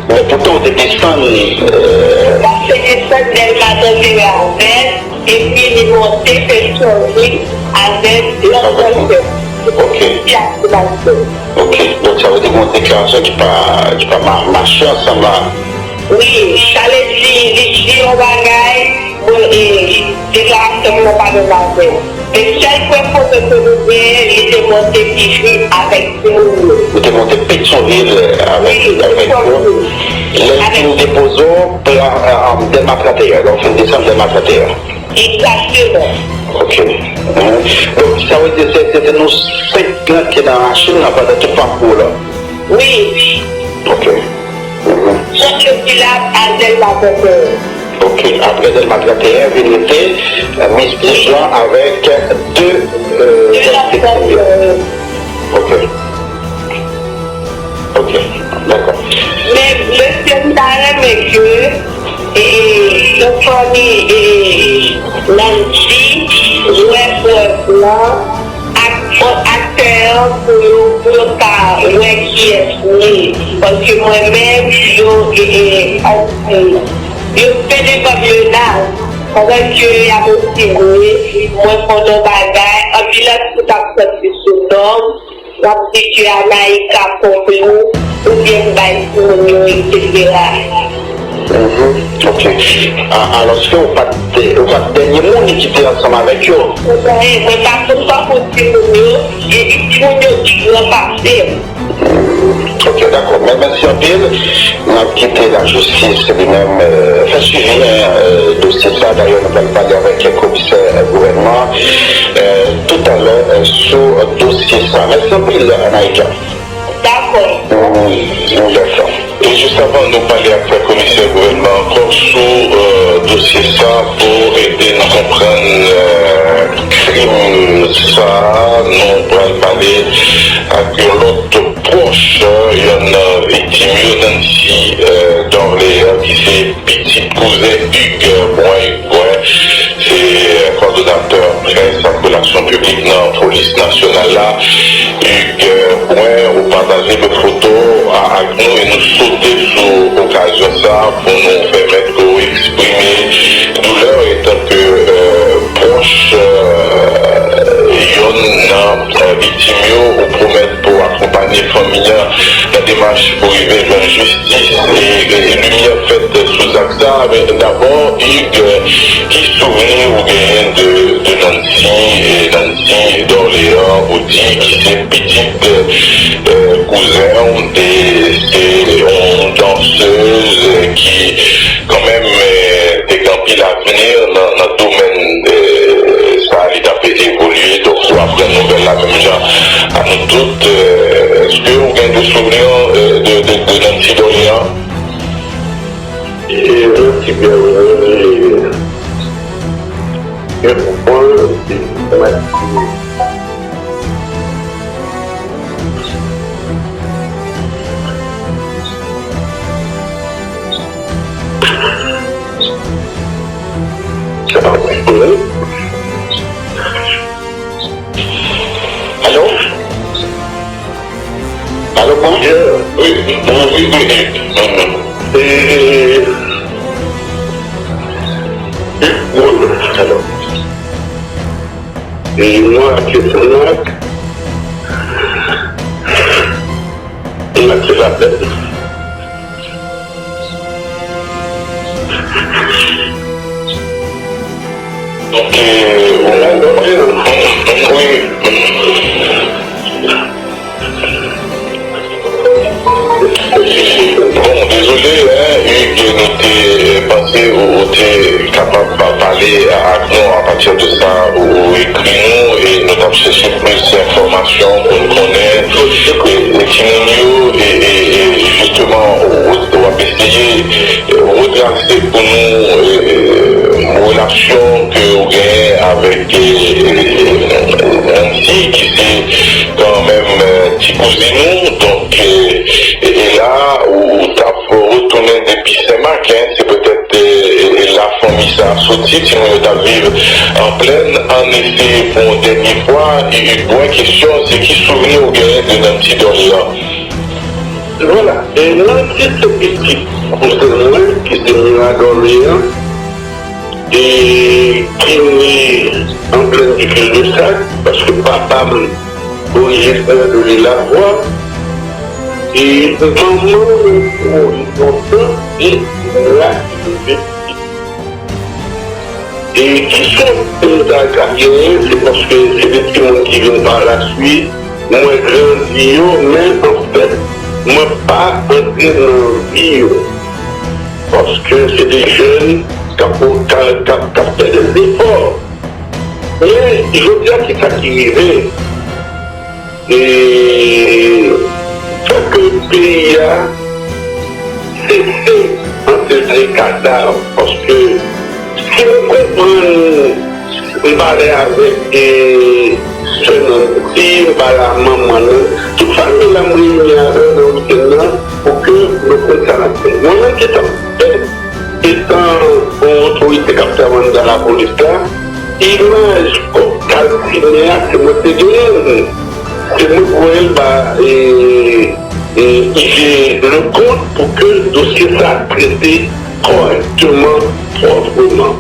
Men poutan, ou te desann, e, ou pase desann Dèlma trannteyen avè l, epi li monte Petyonvil avèk lòt dansè. Ok. Ti aktivasyon. Ok. Donk, sa vle di gen yon deklarasyon ki pa, ki pa ma-, mache ansanm la. Wi, sa vle di, li di yon bagay, bon, e, deklarasyon m nan pa menm avè l. Men sèl pwen komen ke nou genyen, li te monte Piti avèk timoun yo. Li te monte Petyonvil, e, avèk, wi, avèk yo. Petyonvil. Lè l fin depoze w, e, e, Dèlma trannteyen, lè w fin desann Dèlma trannteyen. Egzakteman. Ok. Mhm. Donk, sa vle di se, se te nou senk lan ki te nan machin nan pandan tout pakou la? Wi. Ok. Mhm. Sòt Lokilab a Dèlma trannteyen. Ok. Apre Dèlma trannteyen, vin rete, e, Miss Tijan avèk de, e, de lòt dansè. Ok. Ok, dakò. Men, mesye, m ta renmen ke, e, yon fanmi, e, Nancy, jwè pwèv lan, ak, aktè an, pou yo, pou yo ka wè kiyès li ye. Paske mwen menm, yo, e, e, anpil, yo pede kòm menas, pandan ke y ap eseye, mwen konnen yon bagay, anpil atis ap sòti sou non m, w ap di ke Anaïka konpli oubyen m bay timoun yo, etsetera. Mhm, ok. A, alòske ou pa t, ou pa t dènye moun ki te ansanm avèk yo? Mwen, mwen pa konn tankou timoun yo, epi timoun yo pi gran pase m. Ok, dakò. Men mèsi anpil. N ap kite lajistis li menm, e, fè swivi, e, dosye sa. Dayè, nou pral pale avèk komisè gouvènman, e, toutalè, e, sou dosye sa. Mèsi anpil, Anaïka. Dakò. Mm, dakò. E jis avan nou pale ak komisè gouvènman ankò sou, e, dosye sa pou ede n konprann, e, krim sa, nou pral pale ak yon lòt pwòch, e, yonn nan viktim yo, Nancy, e, Dorléac, ki se pitit kouzen Hugues Brun. Brun, se, e, kòdonatè près ak relasyon piblik nan polis nasyonal la. Hugues Brun, ou pataje de foto a, ak nou e nou sote sou okazyon sa pou nou pèmèt ke w eksprime doulè w etanke, e, pwòch, e, yonn nan, e, viktim yo, ou pwomèt pou w akonpanye fanmi an nan demach pou rive jwenn jistis e, e, e limyè fèt sou zak sa. Men dabò, Hugues, ki souvni ou genyen de, de Nancy, e Nancy Dorléac, ou di ki se pitit, e, kouzen w, e se yon dansez, e, w aprann nouvèl la menm jan a nou tout. Èske ou gen de souvni de, de, de Nancy Dorléans? E Nancy Dorléans, e, e, Alo? Alo, bonjou. Wi, bonjou, wi. E, alo. E mwen, se Sanak. Mwen, se Lapèn. Donk, e, wi. Bon, dezole, en, Hugues, nou te panse ou, ou te kapab pa-, pale a-, ak nou. Apati de sa, ou, ou ekri nou e nou t ap chèche plis enfòmasyon pou n konnen, e, e timoun yo, e, e, e jisteman, ou, ou, w ap eseye, e, retrase pou nou, e, relasyon ke ou genyen avèk, e, e, Nancy, ki se kanmenm, e, ti kouzin ou. Donk, e, e, e la, ou, ou t ap retounen depi Senmak, en, se petèt, e, e, la fanmi sa a soti, timoun yo t ap viv an plèn, ann eseye pou yon dènye fwa, e, e, bon, kesyon, se ki souvni ou genyen de Nancy Dorléans? Vwala, e Nancy se pitit kouzen mwen, ki se Mira Dorléans, e ki ne an plèn di cul-de-sac, paske papa m orijinè de Lilafwa, e manman m mouri lontan, e se Mira ki leve pitit. E ki souvni m ta ka genyen, se paske se de timoun ki vin pa laswit, mwen grandi yo, men anfèt, mwen pa antre nan vi yo. Paske se de jèn k ap, k ap, k ap, k ap fè de zefò. Men, jodi a, ki sa ki rive? E fè ke peyi a sese antre nan eta sa yo, paske si m konprann, m pale avèk, e, sè Nancy, m pale a manman Nancy, tout fanmi la m reyini avè yo nan wikenn nan pou ke nou konn sa n ap fè. Mwen menm ki t ap fè, etan yon otorite k ap travay anndan lapolis la, imaj kòk kalsinè a, se mwen te genyen l. Se mwen k voye l ba, e, e, I G Leconte pou ke dosye sa a trete kòrèkteman, pwòpman.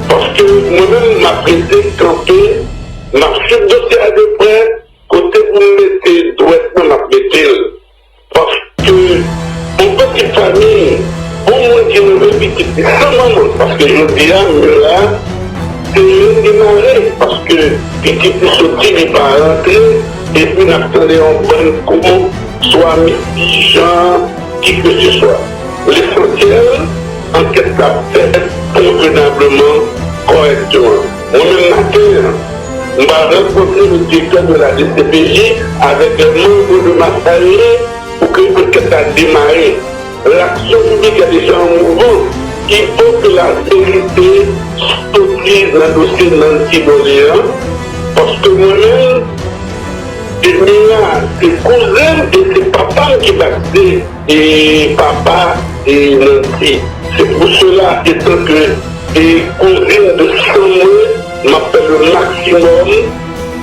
Paske mwen menm, m ap rete kanpe, m ap swiv dosye a de prè, kote pou m mete dwèt mwen, m ap mete l. Paske yon pitit fanmi, yon moun ki leve pitit li san manman, paske jodi a, Mira, se li ki demare, paske pitit li soti, li pa rantre, epi n ap tande yon bann kou, swa Misijan, kikeseswa. Lesansyèl, ankèt la fèt konvenableman, kòrèkteman. Mwen menm maten an, m pral rankontre le direktè de la D C P J avèk les membres de ma famille pou ke ankèt la demare. L'action publique est déjà en mouvement. Il faut que la vérité soti nan dosye Nancy Dorléans, paske mwen menm, se Mira, se kouzen m e se papa m ki bat se e papa e Nancy. Se pou sela, etan ke e kouzin de san mwen, m ap fè le maksimòm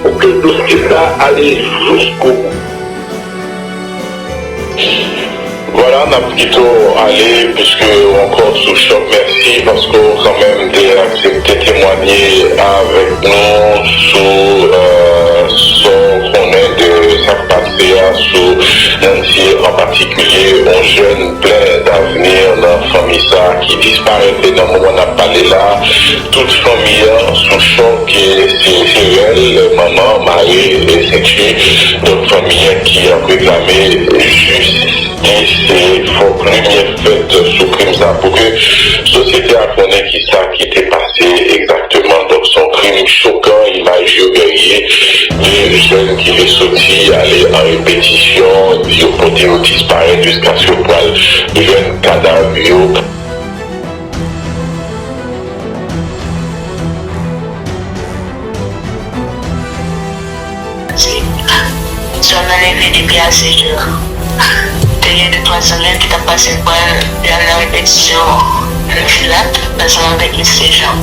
pou ke dosye sa ale jiskobou. Vwala, n ap kite w ale, piske w ankò sou chòk. Mèsi paske w kanmenm te aksepte temwanye avèk nou sou, e, sa w konnen de sa k pase a, sou Nancy an patikilye, yon jèn plen davni nan fanmi sa a ki disparèt. E nan moman n ap pale la, tout fanmi an sou chòk, e se, se rèl, manman, mari, e sèt fi, donk fanmi an ki ap reklame jistis. Di se fòk limyè fèt sou krim sa pou ke sosyete a konnen ki sa ki te pase egzakteman. Donk, se yon krim chokan, imaj yo bèye, Gen jèn ki vle soti ale an repetisyon, yo pote yo disparèt jiskaske yo pral jwenn kadav yo. Sè m nan leve depi a sèt è. Te gen de twa zanmi l ki t ap pase pran l, y al nan repetisyon Lil Filat ansanm avèk Mister Jean.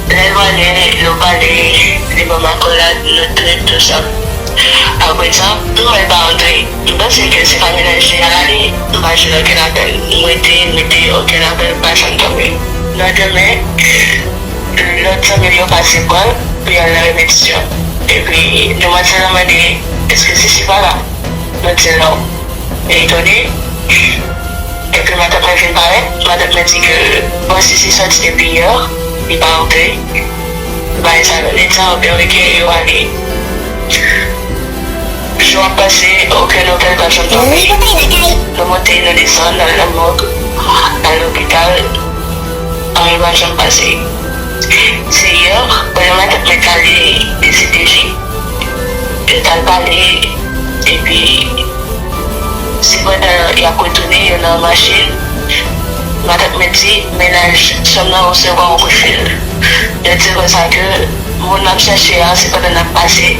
Lè l pale, yo pale, li ban m akolad, nou trip, tou sa. Apre sa, m wè l pa antre. M panse ke se pa mennaj li a li, m pa jwenn okenn apèl. M rete, m rete, okenn apèl pa janm tonbe. Nan demen, lòt zanmi l yo pase pran l pou y al nan repetisyon. Epi, demwazèl lan mande, èske Sisi pa la? Mwen di non. Li etone. Epi matant mwen vin parèt. Matant mwen di ke, bon, Sisi sòti depi yè, li pa antre. Bagay sa yo, lè sa yo, byen rete, yo ale. Jou ap pase, okenn nouvèl pa janm tonbe. Nou monte, nou desann, n al nan mòg, al lopital, anyen pa janm pase. Se yè, pandan matant mwen t ale D C P J, yo t al pale, epi se pandan y ap retounen, yo nan machin, matant mwen di, mennaj sè m nan resevwa yon kout fil. Yo di l konsa ke moun m ap chèche a, se pandan n ap pase,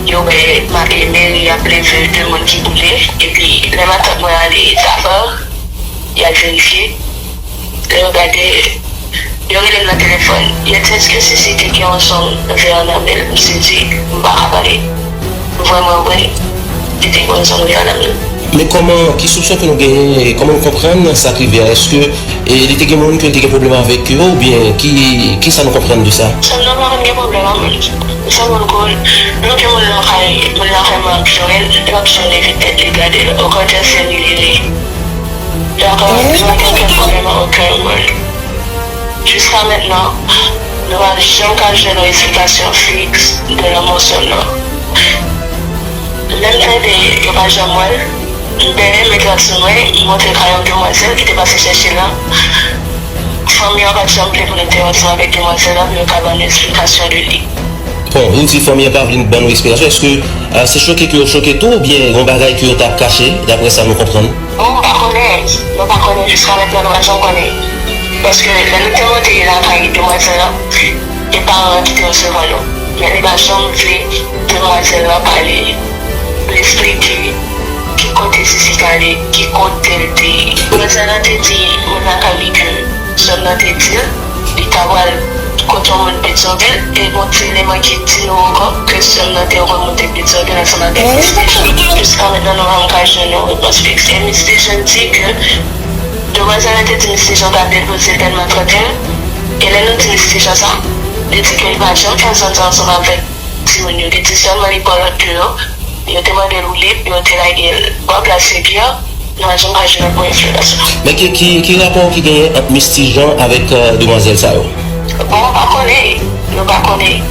yo wè ma-, e, meri ap leve de moun ki boule, epi lè matant mwen ale Dapper, y al verifye. Lè yo gade, yo rele m nan telefòn. Yo di, èske Sisi te gen yon zong vè nan men l? M sezi, m pa ka pale. M vrèman wè li te gen yon zong vè nan men l. Men kòman, ki soupsyon ke nou genyen, e kòman nou konprann sa k rive a? Èske, e, li te gen moun ke li te gen pwoblèm avèk yo, oubyen ki, ki sa nou konprann de sa? Sè m nan pa konn gen pwoblèm ak moun. Sè m konn, nou gen moun nan kay, moun nan kay mwen ap jwenn, l ap jwenn li vin tèt li gade l. Okontrè, se li li rele. Dakò, nou pa gen okenn pwoblèm ak okenn moun. Jiska mentnan, nou pa janm ka jwenn yon esplikasyon fiks de lanmò sè m nan. Lè m tande yo pa janm wè l, m bèlè met rad sou mwen, m monte kay yon demwazèl ki te pase chèche l la. Fanmi an pa t janm vle pou nou te ansanm avèk demwazèl la pou yo ka ban nou esplikasyon de li. Bon, ou di fanmi an pa vle ban nou esplikasyon. Èske, a, se choke ke yo choke tou, oubyen yon bagay ke yo t ap kache, daprè sa nou konprann? Bon, m pa konnen. Nou pa konnen jiska mentnan, nou pa janm konnen. Paske lè nou te monte lakay demwazèl lan, e paran an ki te resevwa nou. Men li pa janm vle demwazèl lan pale, li esplike ki kote Sisi t ale, ki kote l te ye. Demwazèl lan te di moun lakay li ke sè m nan te di l, li ta pral kote yon moun Petyonvil, e gon ti eleman ki di nou ankò ke sè m nan te remonte Petyonvil ansanm avèk Mister Jean. Jiska mentnan, nou pa janm ka jwenn yon repons fiks. E Mister Jean di ke demwazèl lan te di Mister Jean ta depoze pèn maltratè l, e lè nou di Mister Jean sa, li di ke li pa janm fè zòt ansanm avèk timoun yo. Li di sèlman li pran lòt de yo. Yo te mande l woulib, yo te lage l bò Plas Legè. Nou pa janm ka jwenn yon bon esplikasyon. Men ki, ki, ki rapò ki genyen ant Mister Jean avèk, e, demwazèl sa yo? Bon, nou pa konnen. Nou pa konnen.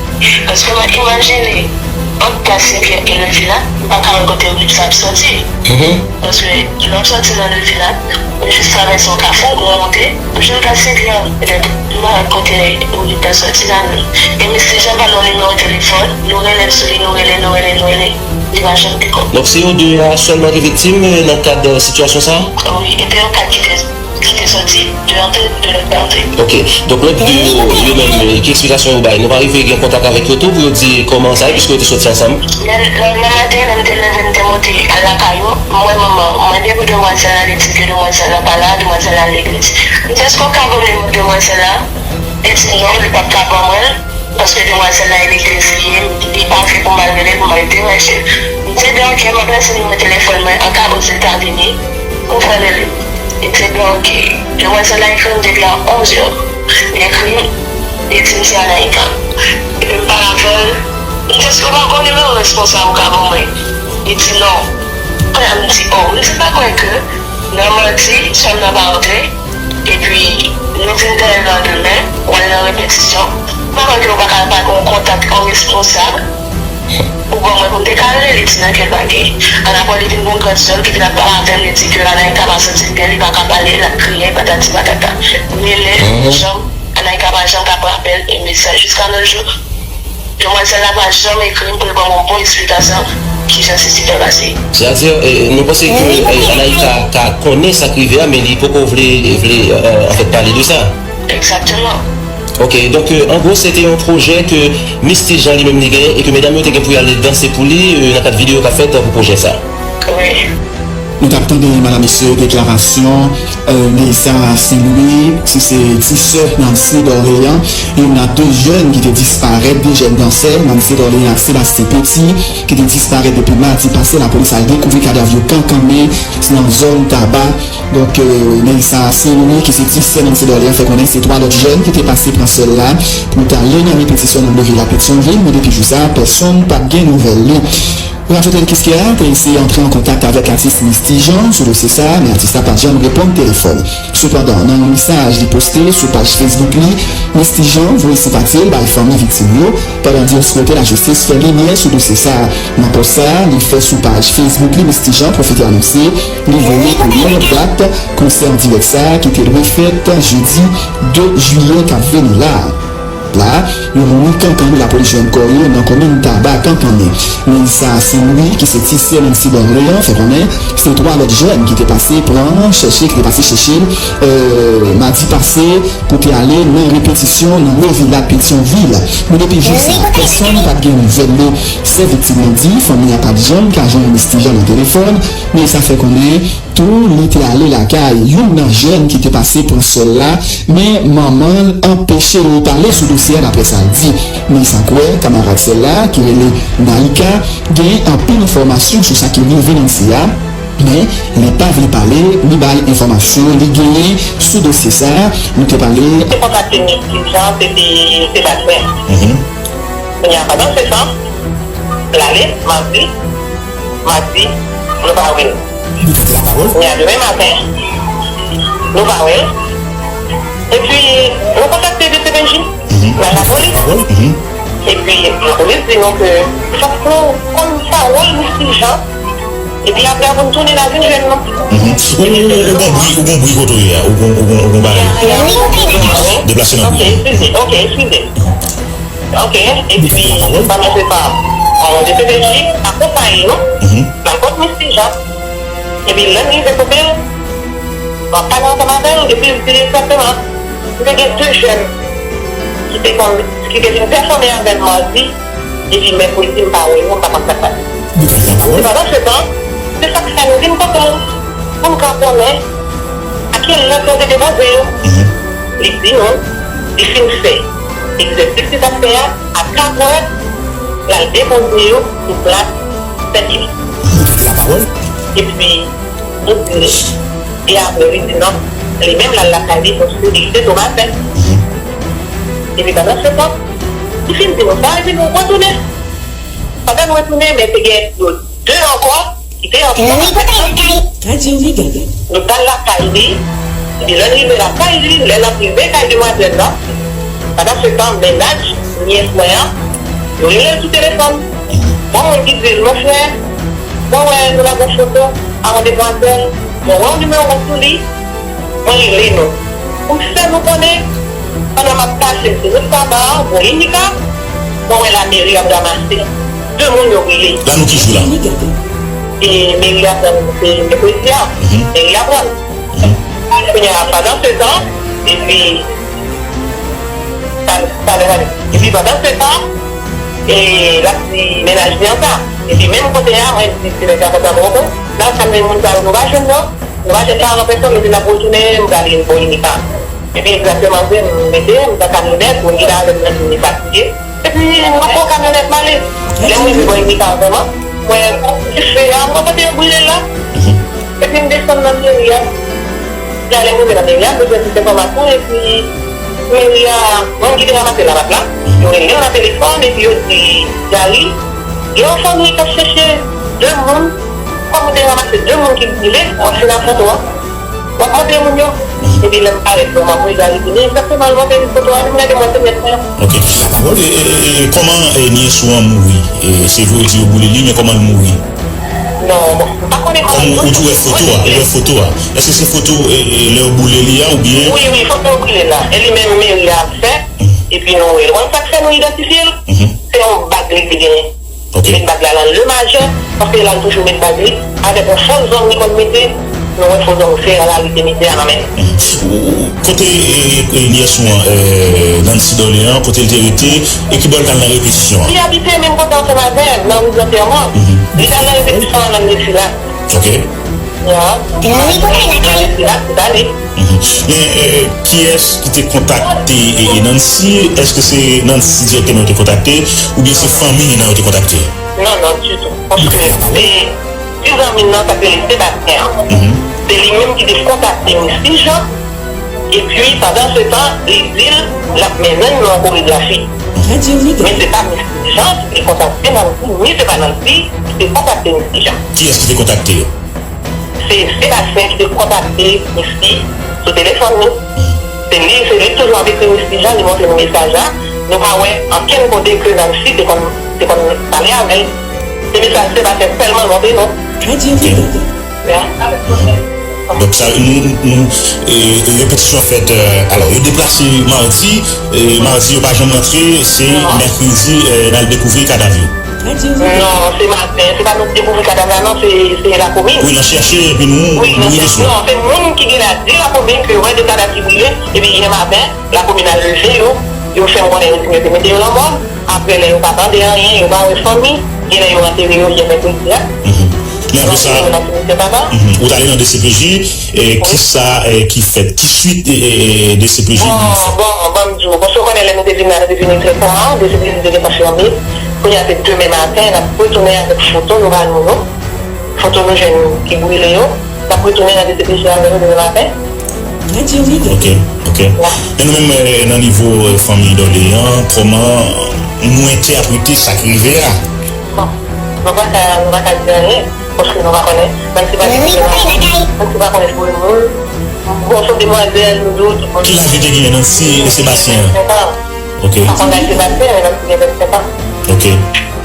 Paske mwen imajine ant Plas Legè e Lil Filat, m pa ka wè kote woulib sa ap sòti. Paske lè w sòti nan Lil Filat, ou jis travèse yon kafou, ou monte, ou jwenn Plas Legè. Petèt, m pa wè kote woulib la sòti la menm. E Mister Jean pa nan nimewo telefòn, nou rele l sou li, nou rele, nou rele, nou rele. Li pa janm reponn. Donk, se yo de a sèlman ki viktim, e, nan kad, e, sitiyasyon sa a? Wi, e te yon kad ki te, ki te sòti de antre, de lòt pa antre. Ok. Donk, lòt de yo, yo menm, e, ki eksplikasyon yo bay? Nou pa rive gen kontak avèk yo tou pou yo di kòman sa ye, piske yo te soti ansanm? Lè, lè, lè maten, lè m te leve, m te monte al lakay yo, m wè manman, m mande pou demwazèl la, li di ke demwazèl la pa la, demwazèl la al legliz. M di, èske w ka ban m nimewo demwazèl la? Li di non, li p ap ka ban mwen l. Paske demwazèl la e legliz li ye, li pa vle pou m al rele l, pou m al deranje l. M di, ebyen, oke, m ap lese nimewo telefòn mwen an ka Ozetazini pou fè rele m. Li di, ebyen, oke. Demwazèl la ekri m depi a onz è. Li ekri m, li di m se Anaïka. Epi m pale avè l. M di, èske w pa gen nimewo responsab ou ka ban mwen? Li di, non. Kounye a m di, o, m di, m pa kwè ke nan manti, sè m nan pa antre. Epi, nou vin dèyè l nan demen, w al nan repetisyon. M pa kwè ke w pa ka pa gen yon kontak yon responsab pou ban mwen pou m te ka rele li di nan kè l pa gen. Annapre, li vin gen yon grann sè l ki vin ap pale avè m, li di ke Anaïka pa santi l byen, li pa ka pale, l ap kriye, patati patata. Rele, janm, Anaïka pa janm ka pran apèl e mesaj jiska nos jours. Demwazèl la pa janm ekri m pou l ban m yon bon esplikasyon kijan Sisi fè pase. Sètadi, eh, nou panse ke eh, Anaïka ka konnen sa k rive a, men li poko vle, vle eh, anfèt pale de sa. Egzakteman. Ok, donk eh, an gwo se te yon pwojè ke Miss Tijan li menm li genyen e ke medam yo te gen pou y al danse pou li eh, nan kad videyo k ap fèt pou pwojè sa. Wi. Nou t ap tande, medam mesye, deklarasyon Neisa Saint Louis, ki se ti sè Nancy Dorléan, youn nan de jèn ki te disparèt, de jèn dansè, Nancy Dorléan ak Sébastien Petit, ki te disparèt depi madi pase. Lapolis al dekouvri kadav yo kankannen nan zòn Taba. Donk, Neisa Saint Louis, ki se ti sè Nancy Dorléan, fè konnen se twa lòt jèn ki te pase pran sè l la pou t ale nan repetisyon nan Levila Petyonvil, men depi jou sa a, pèsonn p ap gen nouvèl li. Rafael Quisqueya te eseye antre an kontak avèk atis Miss Tijan sou dosye sa a, men atis la pa t janm reponn telefòn. Sepandan, nan yon mesaj li poste sou paj Facebook li, Miss Tijan voye senpati l bay fanmi viktim yo, pandan l di l swete lajistis fè limyè sou dosye sa a. Nan pòs sa a, li fè sou paj Facebook li, Miss Tijan pwofite anonse li voye pou yon lòt dat konsè an dirèk sa a ki te dwe fèt jedi de jiyè k ap vini la a. La, yon moun kankan lapolis jwenn kò yo nan komin Taba kankannen. Melissa Saint Louis, ki se ti sè Nancy Dorléan, fè konnen se twa lòt jèn ki te pase pran chèche, ki te pase chèche l, euh, madi pase pou te ale nan repetisyon nan Lovila Petyonvil. Men depi jou sa, pèsonn pa t gen nouvèl li. Sè viktim nan di, fanmi a pa t janm ka jwenn Miss Tijan nan telefòn, men sa fè konnen tou, li te ale lakay youn nan jèn ki te pase pran sè l la, men manman l anpeche l pale sou dosye a, daprè sa l di. Men sa kwè, kamarad sè l la, ki rele Naïka, gen anpil enfòmasyon sou sa ki rive Nancy a, men li pa vle pale ni bay enfòmasyon li genyen sou dosye sa a. Nou te pale. Te kontakte Miss Tijan, se te Sebastien. Kounye a, pandan se tan, l ale, madi, madi, nou pa wè l. Kounye a, demen maten, nou pa wè l. Epi, nou kontakte D C P J, nan lapolis. Epi, lapolis di nou ke fòk nou konn pawòl Miss Tijan. Epi apre a pou n tounen la vin jwenn nou. Ou, ou, ou gon bri, ou gon bri kote w ye a, ou gon, ou gon, ou gon bagay. Deplase nan bri. Ok, eskize, ok, eskize. Ok, epi, pandan se tan, D C P J akonpaye nou, nan kot Miss Tijan. Epi lè n rive kote l, m ap pale ansanm avè l, epi l di egzakteman, m te gen de jèn ki te konn, ki te vin pèfòme avè m madi, epi mèkredi m pa wè yo, m pa konn sa k pase. Epi pandan se tan, se sa k fè nou vin kote l, pou n ka konnen a ki lè yo te depoze yo. Li di nou, li fin fè egzèsis li t ap fè a, a katrè, l al depoze yo sou plas Sent Louis. Epi, nou di li, e apre li di non, li menm l al lakay li, paske li kite Tomasen. Epi pandan se tan, li fin di nou sa, epi nou retounen. Pandan nou retounen, men te gen lòt de ankò ki te antre. Nou t al lakay li, epi lè n rive lakay li, lè n ap rive kay demwazèl la, pandan se tan, mennaj nyès mwen an, yo rele l sou telefòn. Gon moun ki di l, monchè, mwen wè nou lage yon foto a yon demwazèl, mwen wè yon nimewo sou li, mwen rele nou. Pou m fè nou konnen, pandan m ap pase sou wout Taba a, bò Inika, mwen wè lameri ap ranmase de moun yo rele. La nou ki jou la? E meri a pran, se mèkredi a, meri a pran. Kounye a, pandan se tan, epi, sa, sa, sa, epi pandan se tan, e l ap di mennaj li an sa. Epi menm kote a, mwen di, se nèg la kontan poko. Nan sa, men moun sa yo, nou pa jwenn non. Nou pa jwenn paran pèsonn, nou di n ap retounen, nou prale bò Inika. Epi egzakteman vre, m mete, m pran kamyonèt, moun ki t avè m nan vin fatige. Epi m pran kamyonèt m ale. Lè m rive bò Inika vrèman, mwen, dife a, m pa kote yo brile l la. Epi m desann nan meri a. Lè m rive nan meri a, m bezwen plis enfòmasyon, epi meri a, moun ki te ranmase lapat la, yo rele yo nan telefòn, epi yo di, Gary, gen yon fanmi k ap chèche de moun, kòm ou te ranmase de moun ki brile, w ap fin nan foto a. W ap montre moun yo. Epi lè m parèt non, m ap wè Gary vini, egzakteman, l montre m foto a, epi m gade mwen se mèt mwen. Ok. E, e, e, e, kòman e, nyès ou an mouri? E, se vre ou di yo boule li, men kòman l mouri? Non, bon, m pa konnen kòman. Kòm ou, ou di ou wè foto a, ou wè foto a. Èske se foto e, e, lè yo boule li a oubyen? Wi, wi, foto yo boule la. E li menm meri a ap fè, epi nou wè l. Ou konn sa k fè nou idantifye l? Se yon li te genyen. Ok. Li met bag la nan le majè, paske l al toujou met bag li, avèk yon fo zong li konn mete, nou wè fo zong fè a la, li te mete a nan men li. Mhm. Ou, ou, kote, e, e, nyès ou an, e, Nancy Dorlean, kote l te rete, e ki bò l t al nan repetisyon an? Li abite menm kote ansanm avè m, nan ri Grantèman. Mhm. Li t al nan repetisyon an, nan Nefila. Ok. Ya. Nan Nefila, li t ale. Mhm. Men, e, e, kiyès ki te kontakte, e, e, Nancy? Èske se Nancy dirèkteman yo te kontakte, oubyen se fanmi li nan yo te kontakte? Non, non, ditou. Paske se ti zanmi l nan, sa k rele Sebastien an. Mhm. Se li menm ki te kontakte Misty Jean. Epi, pandan se tan, li di l l ap mennen l nan Kore de la Chine. Mhm. Men se pa Misty Jean ki te kontakte Nancy, ni se pa Nancy ki te kontakte Misty Jean. Kiyès ki te kontakte yo? Se Sebastien ki te kontakte Misty sou telefòn li. Se li, se li ki toujou ap ekri Misty Jean, li montre nou mesaj la. Nou pa wè ankenn kote ke Nancy te konn, te konn pale avè l. Se mesaj Sebastien sèlman l montre nou. Ok. Ya. Donk sa, nou, nou, e, e, repetisyon fèt, e, alò, yo deplase madi, e, madi yo pa janm rantre, se mèkredi, e, n al dekouvri kadav yo. Non, se maten, se pa nou ki dekouvri kadav la, non, se, se lakomin. Wi, n al chèche, epi nou, wi, nou rive sou. Non, se moun ki genlè di lakomin ke yo wè de kadav ki brile, epi yè maten, lakomin al leve yo, yo fè m konnen yo di m yo te mete yo nan mòg, apre lè yo pa tande anyen, yo pa wè fanmi, genlè yo antere yo yè mèkredi a. Mhm. Men apre sa, yo antere yo nan simitye papa. Mhm. Ou t ale nan D C P J, e, kisa, e, ki fèt, ki swit, e, e, e, D C P J fè? Bon, bon, ban m di w, paske w konnen lè nou te vin la, nou te vin trè ta, D C P J te gentan fèmen. Kounye a se demen maten, n ap retounen avèk foto nou ba nou yo. Foto nou jèn ki brile yo. N ap retounen nan D C P J avè nou demen maten. Ok, ok. Men nou menm, e, nan nivo, e, fanmi Dorlean, kòman nou entèprete sa k rive a? Bon, nou pa ka, nou pa ka di anyen. Paske nou pa konnen. Menm si pa gen pwoblèm, menm si pa konnen si moun. Bon, se yon demwazèl, nou di w tout moun. Ki laj li te genyen, Nancy e Sebastien? Vennsenk an. Ok. Pa konn laj Sebastien, men Nancy gen vennsenk an. Ok.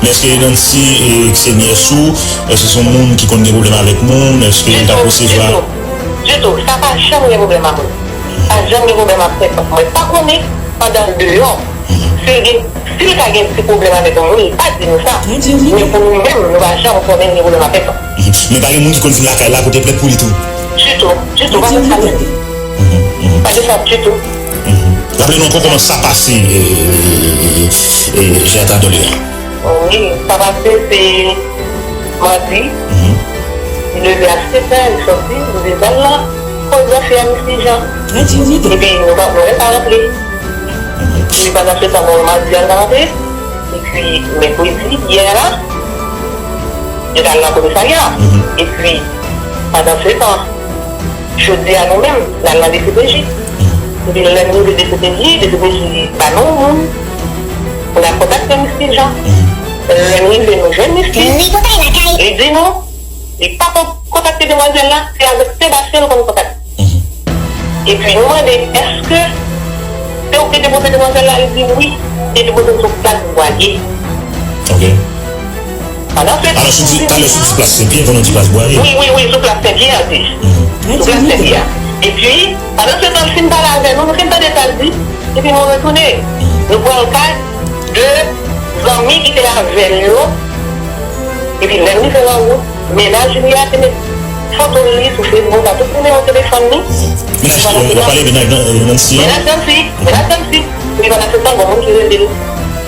Men èske Nancy, e, ki se nyès ou, èske se yon moun ki konn gen pwoblèm avèk moun? Èske l t ap resevwa? Ditou, ditou. Sa pa janm gen pwoblèm ak moun. Pa janm gen pwoblèm ak pèsòn. Mwen pa konnen pandan l deyò. Si l gen, si l ka gen ti pwoblèm avèk yon moun, li pa di nou sa. Men pou nou menm, nou pa janm konnen l gen pwoblèm ak pèsòn. Mhm. Men pa gen moun ki konn vin lakay la pote plent pou li tou? Ditou, ditou, pa gen sa ditou. Mhm, mhm. Pa gen sa ditou. Mhm. Raple nou ankò kòman sa pase, e, e, e, e, Gertha Dorlean. Wi, sa pase se madi. Mhm. Li leve a sèt è, li sòti, li desann nan koridò fè a Misty Jean. Epi nou pa, nou rete a rantre. Epi pandan se tan, bon, madi a, l pa rantre. Epi mèkredi, yè la, yo t al nan komisarya. Epi pandan se tan, jodi a nou menm, n al nan D C P J. Epi lè n rive D C P J, D C P J ba nou moun pou n al kontakte Misty Jean. Lè n rive, nou jwenn Misty. Li di nou, li pa ko-, kontakte demwazèl la, se avèk Sebastien l konn kontakte. Epi nou mande, èske se ou ki te depoze demwazèl la? Li di wi, li te depoze l sou Plas Bwaye. Ok. Pandan se tan, alò, sou di, talè sou di Plas Senpyè, kounye a w di Plas Bwaye. Wi, wi, wi, sou Plas Senpyè, a di. Sou Plas Senpyè. Epi, pandan se tan, l fin pale avè nou, nou fin tande sa l di, epi nou retounen. Nou pran l kay de zanmi ki te avè l yo. Epi lè n rive nan wout, mennaj li a te met foto li sou Facebook, a tout nimewo telefòn li. Mennaj, w ap pale mennaj nan, nan, Nancy an? Mennaj Nancy, mennaj Nancy. Epi pandan se tan, gon moun ki rele l.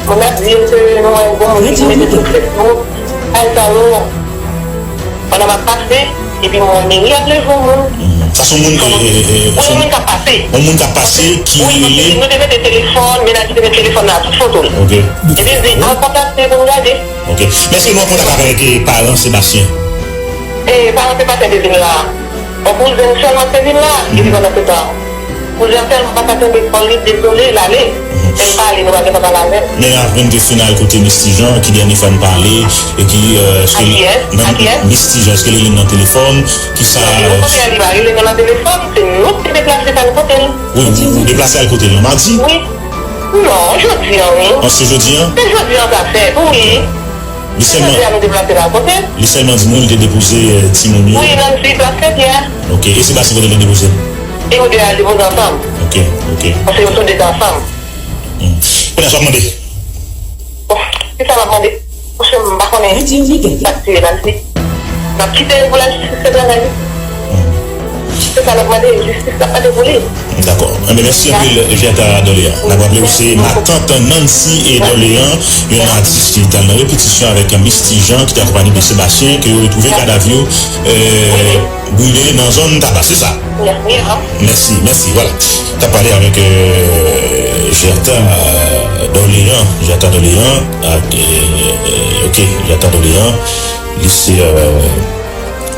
Moun nan di l ke nou wè gon moun ki mete sou Facebook. Ay, sa yo. Pandan m ap pase, epi m wè meri ap leve yon moun. Sa se yon moun, e, e, e, e, wi, yon moun k ap pase. Yon moun k ap pase ki rele. Wi, nou te mete telefòn, mennaj li te mete telefòn nan sou foto l. Ok. Epi l di, al kontakte pou m gade. Ok. Men èske nou an kontak avèk, e, paran Sebastien? E, paran Sebastien te vin la. Yon kouzen sèlman te vin la, epi pandan se tan, kouzen an tèlman pa ka kenbe kò l, li dezole, l ale. Men l pa ale, nou pa gentan pale avè l. Men apre n te fin al kote Misty Jean, ki dènye fwa n pale, e ki, e, èske... A kiyès? A kiyès? Misty Jean, èske li rele n nan telefòn? Kisa... Non, li pa rele nou nan telefòn, se nou ki te deplase t al kote l. Wi, ou, ou deplase al kote l nan madi? Wi. Non, jodi an, wi. An, se jodi an? Se jodi an zafè, wi. Li sèlman, jodi a nou deplase l al kote l. Li sèlman di nou li te depoze, e, timoun yo. Wi, Nancy, Plas Senpyè. Ok, e Sebastien kote l te depoze l? E yo de al depoze ansanm. Ok, ok. Paske yo tou de te ansanm. Hmm. Kounye a sa w ap mande? Bon, Se sa m ap mande. Paske m pa konnen sa k touye Nancy. N ap kite l pou lajistis fè travay li. Se sa n ap mande, jistis n ap mande pou li. Dakò. Enben, mèsi anpil, Jèta Dòleyan. N ap raple w se matant Nancy e Dòleyan, yon atis ki t al nan repetisyon avèk Misty Jean, ki te akonpanye de Sébastien, ke yo retwouve kadav yo, euh, brile nan zòn Taba, se sa? Mèsi, mèsi, vwala. T ap pale avèk, euh, Jèta Dòleyan, Jèta Dòleyan, ak, euh, euh, ok, Jèta Dòleyan, li se, euh,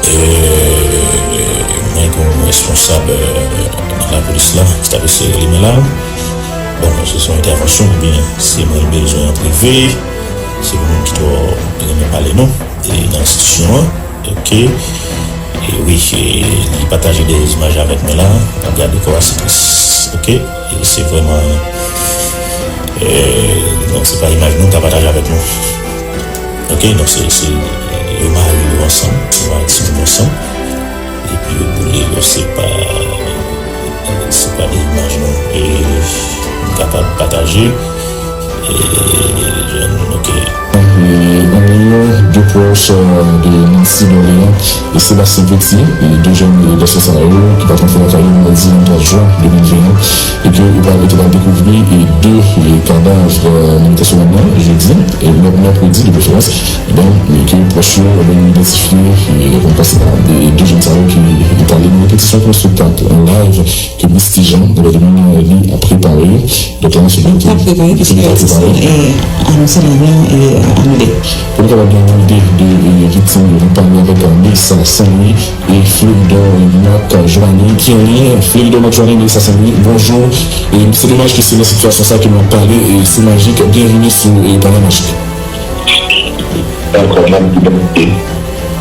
euh, mwen gen yon responsab, euh, nan lapolis la, se ta vle se li menm la. Bon, se yon entèvansyon oubyen se mwen l bezwen an prive, se yon moun ki twò renmen pale non, e nan enstitisyon an. Ok. E wi, e li pataje de imaj avèk mwen la. N ap gade kò a, se tris. Ok. E se vrèman, e, donk, se pa imaj nou ka pataje avèk nou. Ok. Donk, se, se, yo mare yo ansanm, yo mare timoun yo ansanm. Epi yo boule yo, se pa, se pa de imaj nou, e, nou kapab pataje. E, jèn, ok. E, ann li, de pwòch, euh, de Nancy Dòleyan e Sébastien Petit, e de jèn, e, dansè sa yo, ki pa t rantre lakay yo madi venntwa jen de mil venn an, e ke yo pral, yo te pral dekouvri, e, de, e, kadav, euh, nan mitan semèn nan, jedi, e, mè-, mèkredi de preferans, e ben, e ke pwòch yo, e ben, yo idantifye, e, kòm kwa se ta, de, de jèn sa yo ki, ki t ale nan repetisyon konstriktap, an live, ke Misty Jean, Evelyn, li ap prepare. Donk, la, se li ki prepare, ki prepare. E, anonse la, e, anile. Pou nou kapab gen yon ide de, e, viktim yo, nou pale avèk, e, Melissa Saint-Louis e Florida Marc Joanny, ki anliyen. Florida Marc Joanny, Melissa Saint-Louis, bonjou. E se domaj ke se nan sitiyasyon sa ke nou ap pale, e se Majik, byenvini sou, e, Panè Majik. Dakò, n ap di bèl ide.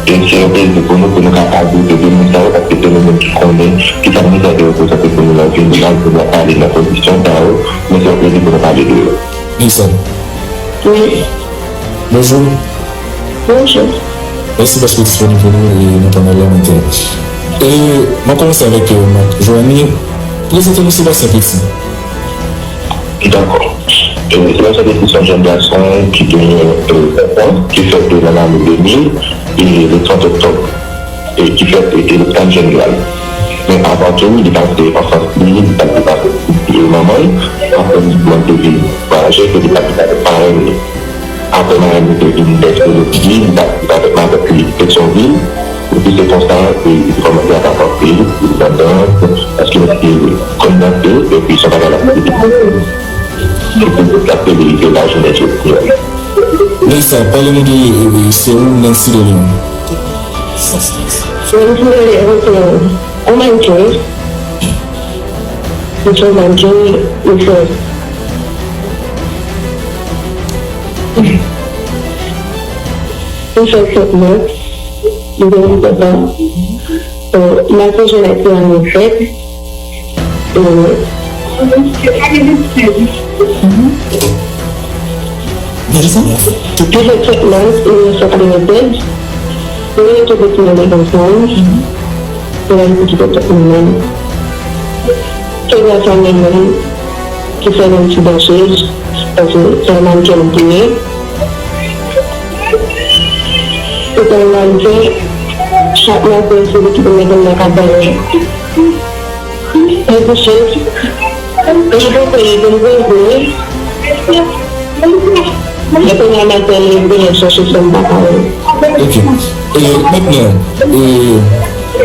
E se yon plezi pou nou, pou nou ka pale de, de moun sa yo, paske se nou menm ki konnen ki sa moun sa yo te reprezante pou nou nan vi nou, nan pou nou pale nan kondisyon sa yo, men se yon plezi pou nou pale de yo. Lisa. Wi. Bonjou. Bonjou. Mèsi paske w disponib pou nou e nan panèl la maten. E, m ap kòmanse avèk, e, Marc Joanny. Prezante nou Sébastien Petit. Dakò. E, Sébastien Petit se yon jèn gason ki genyen, e, sèt an, ki fèt nan lane de mil, e, le trant oktòb, e, ki fèt, e, e, Loktan Jeneral. Men avan tou, li pase anfans li, li pase, pase, e, manman l, apre li kòmanse vin vwayaje, ke li pase avèk parenn li. Apre, madanm li te vin dèske l osi, li t ap viv avèk matant li Petyonvil. Epi se konsa, e, li te kòmanse ap avanse nan dans, paske li te konn danse, epi se yon bagay l ap fè depi, depi l ap fè li rive laj jounen jodi a. Melissa, pale nou de, e, e, sè ou, Nancy Dòleyan. Nancy Dòleyan, se yon mannken. Li se yon mannken, li fè, li fè sèt mès, li gen disèt an. Bon, m ap jwenn ak li an nofèt. E, li fè sèt mès, mil nèf san katrevennsèz. Li rete Petyonvil ansanm. Epi li kite tout moun menm. Kenya sa menm menm ki fè yon ti danse, paske se yon mannken li te ye. Se te yon mannken, chak maten se li ki te mete m nan kay bagay. Mwen kouche, mwen kouche, mwen kouche. Epi nan maten, li vini chèche fè m pa ka wè. Ok. E mentnan, e,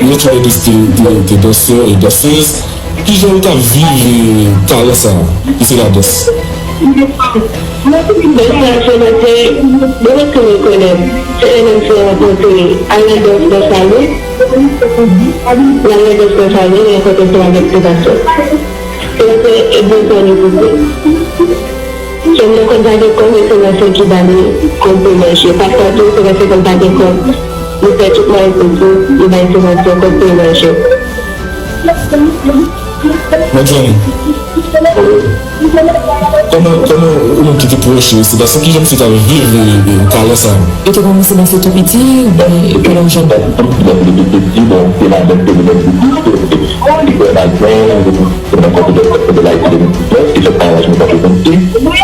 nou tou lè de se te, te, te dansè e dansèz. Kijan ou t ap viv, e, talan sa a, ki se ladans? Bèl sa, se lè se, mwen mèt tou rekonèt, se lè menm se rankontre Alain Dos nan salon. Nan lè dèske sa vin rankontre se avèk Sébastien. Se lè se egzantan li pouse. Se m nan konn pa gen kòb, men se nan senk ki ba li kòb pou manje. Pafwa tou, se lè se konn pa gen kòb. Li fè tout mwayen pou li, li bay Sébastien kòb pou l manje. Mwen Johnny. Kòman, kòman ou menm ki te pwòch Sebastien, kijan misye t ap viv, e, e, talè sa a? Yo te konnen Sebastien tou piti, oubyen pandan l jèn? Depi piti, bon, se ladan ke li menm li di, se, se, se kwè nan zen, se nan konfidans de Ayiti de mil diznèf, ki fèt nan laj mil nèf san swasann sis,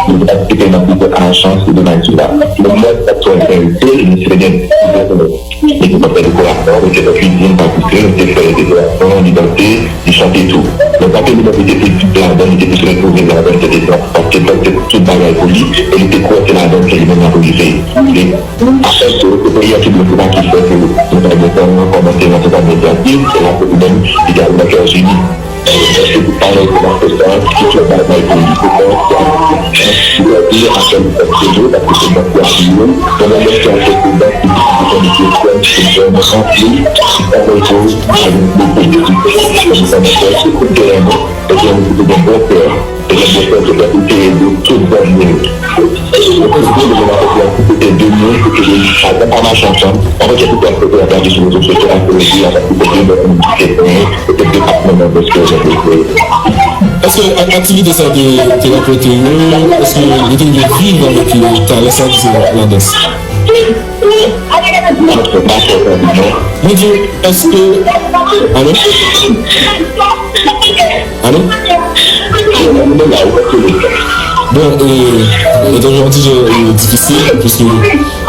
li te patisipe nan plizyè ajans de Nayjila. Nan mwa oktòb, misye te gen plizyè, e, li te fè dekorasyon, li te fè kizin, patisri, li te fè dekorasyon, li danse, li chante tou. Men sa ke li menm li te plis ladan, li te plis retwouve ladan, se te dans, paske dans se tout bagay pou li, e li te kwè se ladan ke li menm l ap rive. Li, akoz se peyi an ki bloke, se sa ki fè ke nou pa gen tan kòmanse rantre nan medyatik, se la ke li menm li te al nan Kèzini. Èske ou pa wè kòman se sa, ki se bagay pou li, pou kòman se li a fè li fè se vre, paske se dans ki ap fè li, pandan lè se an fè se dans ki pou konn se kwè, se vrèman ranpli, ki pa wè pou li, pa gen de politik, kòm sa, mwen kwè se pou te renmen, e gen moun ki te gen bon kè, e gen bon kè, se fè pou te ede tout zòm yo. Yo konn byen demen nan pèp la, pou te ede moun, pou te ede chak, pa mache ansanm, anvan ke tout pèp la plage sou rezo sosyo a, pou ede a, pou te ede moun ki te genyen, Èske a-, aktivite sa te, te rapòte yo? Èske yo te rive viv avèk, e, talè sa ki se la, ladans? Mwen di, èske, alo? Alo? Bon, e, e, yon ti jan, e, difisil, piske, e,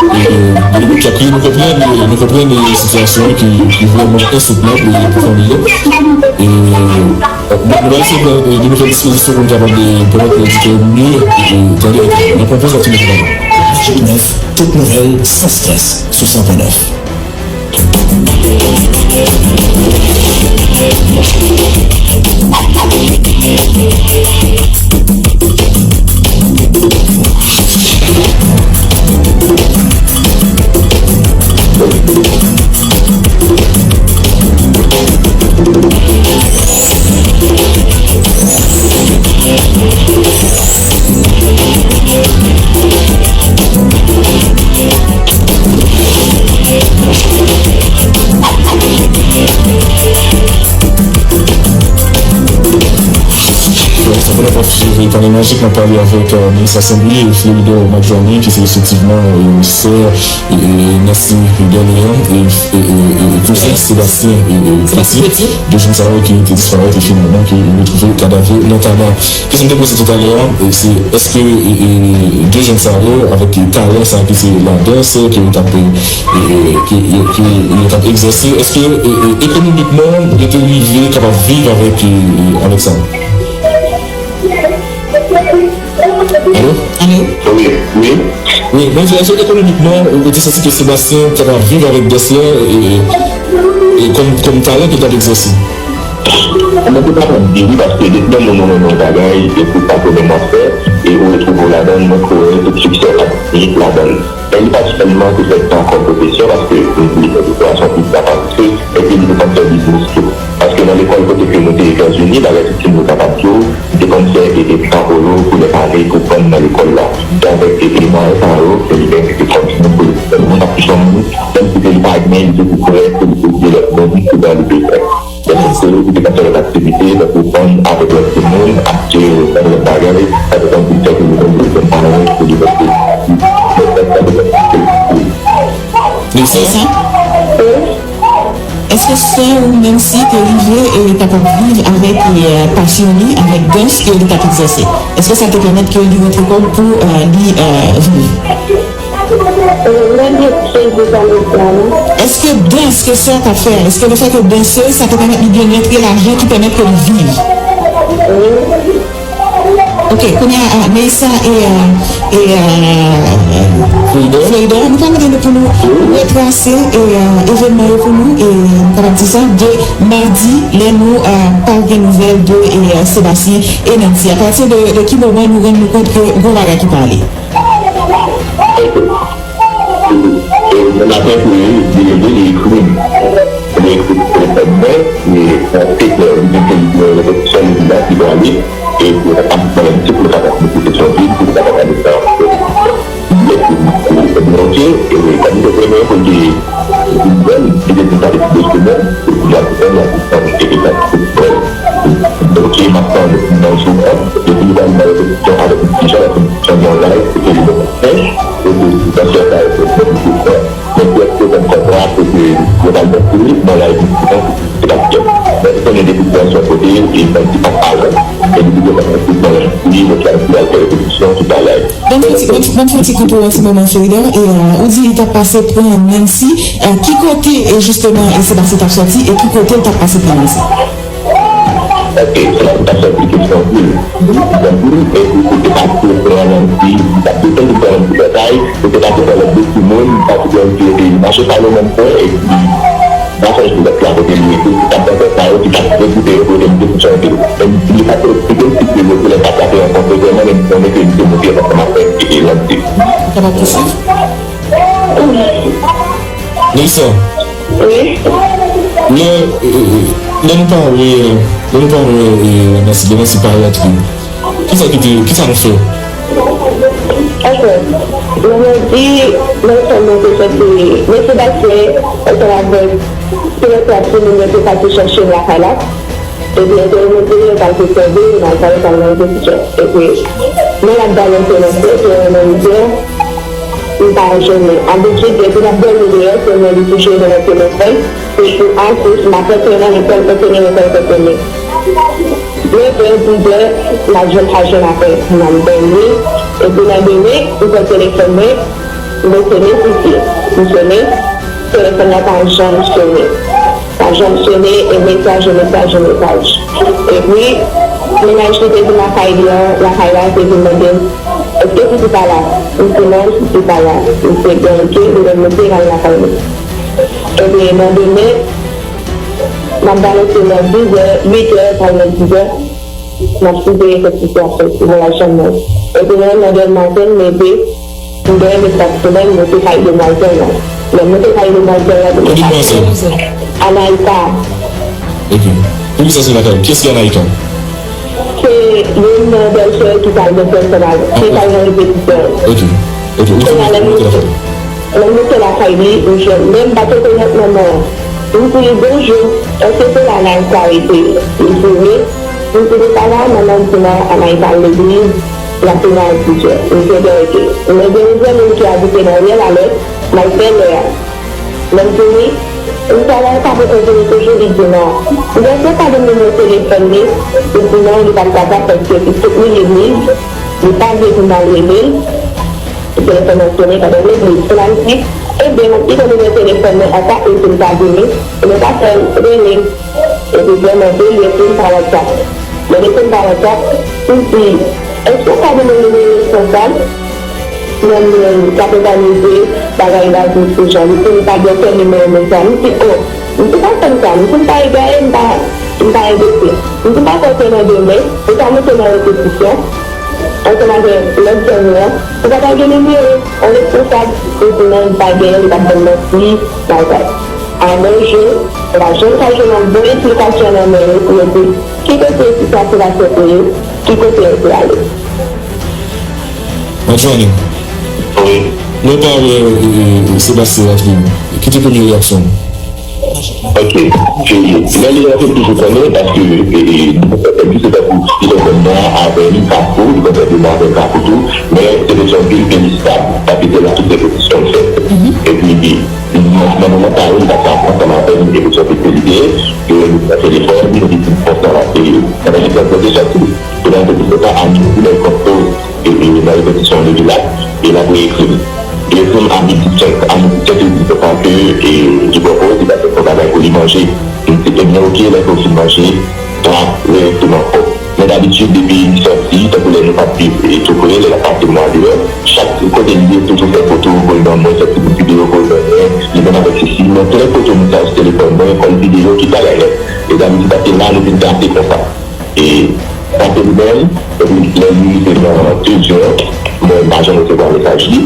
e, kèk, nou konprann, e, nou konprann, e, sitiyasyon ki, ki vrèman ensoutenab, e, pou fanmi yo. E, nou, nou va eseye pran, e, de nouvèl dispozisyon pou nou kapab, e, pèmèt oditè yo mye, e, tande. N ap pran poz la, ti mesye, dam. Tout nouvèl, san strès, sou san pwen nèf. Sa fè lè pap swiv Tande Majik, m ap pale avèk, e, Melissa Saint-Louis e Florida Madjouani, ki se respektivman, e, sè, e, e, Nancy Guerrier, e, e, e, e, kouzen Sébastien, e, e, Petit. De jèn sa yo ki te disparèt e finalman ke yo retwouve kadav yo nan Taba. Kesyon m te poze toutalè a, e, se èske, e, e, de jèn sa yo, avèk, e, talè sa ki se ladans, ke yo t ap, e, e, ke, ke, ke yo t ap egzèse, èske, e, e, ekonomikman, yo te rive kapab viv avèk, e, e, avèk sa? Alo? Alo? Wi, wi. Wi, mwen di, èske ekonomikman, ou, ou te santi ke Sebastien te kapab viv avèk dans lan, e, e, e kòm, kòm talan ke l t ap egzèse? Mwen te kapab di wi, paske depi lè moun ou renmen yon bagay, e se sa ke w menm w ap fè, e ou retwouve w ladan l, mwen kwè tout siksè w ap gen ladan l. Men li pa sèlman te fè sa kòm pwofesyon, paske li te fè dekorasyon pou li kapab viv, epi li te konn fè biznis tou. Paske nan lekòl kote ke nou te Etazini, bagay tout timoun kapab di w, li te konn fè e, e, pran polo pou lè pale, pou vann nan lekòl la. Se avèk e, e mwayen sa yo, ke li menm li te kontinye pou li. Moun ap touche yon moun, menm si se li pa gen, li toujou prè pou li ede lòt moun, pou li bezwen. Lè sa, li te konn fè lòt aktivite, tankou vann avèk lòt timoun, achte lòt bagay, sa te konn vin fè ke li menm li te konn pa renmen pou li mete. Li se sa? Èske sè ou menm si te rive e kapab viv avèk, e, pasyon li, avèk dans ke li t ap egzèse? Èske sa te pèmèt ke li rantre kòb pou, e, li, e, viv? Èske dans ke sè w t ap fè a, èske lefètke danse, sa te pèmèt li gen rantre lajan ki pèmèt ke li viv? Ok, kounye a, a, Melissa e, e, e, Florida, nou pral mande nou pou nou retrase, e, e, evènman yo pou nou, e, nou kapab di sa, de madi, lè nou, e, pa gen nouvèl de, e, Sebastien e Nancy. Apati de, de ki moman nou rann nou kont ke gon bagay ki pa ale? Nan maten pou li, li leve, li ekri m. Li ekri m telefòn mwen, li fè klè, li di ke li gen repetition li la, li prale, e pou l kapab mande pou l kapab mete kesyon vin, pou l kapab ale nan ebyen, ok, e kòm li te premye pou l te vin jwenn, li te di sa depi de semèn, e pou l ap jwenn la pou l te di sa pou l jwenn. Ok, m ap tann nan jou. Repetisyon avèk yon ti jan, yon ti jan nan live, kote li mete fè, e pou dansè sa yo fè repetisyon. Men pyès ke konn kontra, se ke yo t al danse nan live repetisyon, se t ap fèt. Men ou konnen depi pou yon kote, e nan ti pa palan, e depi ke nan repetisyon, li, yo fè al fè repetisyon, tout bagay. Ban m fè ti, ban m fè ti kanpe w yon ti moman, Ferida, e euh, ou di li t ap pase pran Nancy, euh, ki kote, e jisteman, e se pa se t ap sòti, e ki kote l t ap pase pran Nancy? Ok, se la pou ta fè pli kesyon anpil. Anpil, epi se te pa pou pran nan ti, li ta desann li pran nan ti batay, se te pa pou pran lòt de timoun, li ta pou pran ti epi li mache pa yo menm kwen, epi gason jwèt la kote li rete, se ta pran sa yo ki ta rekite yo pou yo te mete sou chante. E li pa te eksplike m si se yo ki lè pa t la te rankontre vrèman, men li konnen ke li te monte ansanm avèk e, e Lanti. Sa pa posib. Melissa, wi. Lè, lè nou pa wè, lè nou pa wè, e, Nancy, lè Nancy pa rantre, kisa ki te, kisa nou fè? Ok. Nan mwen di, nan fè mwen te sòti, men se paske, ansanm avèk, se lè sa timoun yo te pati chèche m lakay la. Epi yo te remonte, yo t al sèvi, yo t al pale, yo t al nan repetisyon. Epi, men l ap balanse nan tèt, yo nan rivyè, m pa jwenn li. Abitid, depi l ap dòmi deyò, se mwen li touche nan telefòn, se pou atis, m ap antre nan lekòl, kontinye lekòl, kontinye. Nevè, dizè, m ap jwenn, pa jwenn apèl, m ap dòmi, epi nan demen, m pran telefòn mwen, mwen sone, sisi, m sone, telefòn nan pa janm sone. Pa janm sone, e mesaj, e mesaj, e mesaj. Epi, mennaj li te vin lakay li an, lakay la, te vin mande m, èske pitit la la? M di non, pitit pa la. M te gen oke, li menm mete l al lakay li. Epi, nan demen, m ap balanse nan dizè, uitè, pral nan dizè. M ap siveye kòm si se ap fèt sou vwayaj chanm nan. Epi nan, nan dèyè maten, m leve, m dèyè met sak sou men m, m monte kay demwazèl la. Lè m monte kay demwazèl la, demwazèl Anaïka. Ok. Poukisa se lakay ou? Kiyès ki Anaïka? Se youn nan dansè ki t al danse ansanm avè, ki t al nan repetisyon. Ok. Ok. Ou te monte lakay ou? Lè m monte lakay li, m jwenn, men m pa te konèt manman an. M di li, bonjou, èske se la Anaïka rete? Li di wi. M di li, sa va? Manman m di non, Anaïka al legliz, l ap vini a dizè. M di, ebyen, oke. Men gen yon granmoun ki abite nan Rivyè Lalèt, m al fè lè a. Lè m vini, m di, Anaïka poko vini toujou? Li di non. M di, èske w ka ban m nimewo telefòn li? Li di non, li pa t kapab paske pitit li legliz, li pa vle pou m al rele l. Telefòn nan sone pandan legliz. Pou la m di, ebyen, ou gon nimewo telefòn mwen, anfak li di m ta vini, ebyen pa fè l rele m. Epi vrèman, de l rete m pa WhatsApp. Lè l rete m pa WhatsApp, m di, èske w ka ban mwen nimewo responsab nan, nan, k ap òganize bagay lavi sou jan li pou li pa gen okenn nimewo moun sa? M di, o, m di, pa fè m sa, m di, m pa egaye, m pa, m pa enbesil. M di, m pa fè okenn nan demen, ou ta monte nan repetisyon, ansanm avèk lòt zanmi an, ou pa ta gen nimewo yon responsab? Li di non, li pa genyen, li t ap ban m manti, bagay. A menm jou, ou pa janm ka jwenn yon bon esplikasyon nan men yo pou yo di ki kote sitiyasyon la sòti ye, ki kote l te ale. Madjwani, wi, lè w pa wè, e, e, Sebastien rantre, ki te premye reyaksyon w? Ok. Lè li rantre, m toujou konnen, paske, e, e, li konn fè, li se tankou, li konn konn mwen avè li, Kafou, li konn fè de mwen avè Kafou tou, men se te yon vil felisitab, paske se la tout repetisyon fèt. Epi, nan, nan moman sa yo, li t ap ansanm avè m, e pou sòti se li te ye, yo rele m nan telefòn, yo di m konsa, e, nan telefòn, kote sòti. E nan telefòn sa, a midi, lè l konn poz, e, e, nan repetisyon, li di la, e l ap ekri m. Li ekri m a midi senk, a midi senk, li di konsa ke, e, li poko, li pa fè yon bagay pou li manje. M di, ebyen, oke, lè ke w fin manje, pa rele m ankò. Men dabitid, depi li sòti, tankou lè nou p ap viv, e, tou pre, lè l ap pase mwen deyò, chak kote li ye, toujou fè foto, voye ban mwen, fè ti bout videyo, voye ban mwen, li menm avèk Cécile, mwen plen foto moun sa yo sou telefòn mwen, kòl videyo, tout bagay nèt. E dabitid, paske la, nou vin gate konsa. E, pase li menm, epi lè li rive nan de zè, mwen pa janm resevwa mesaj li.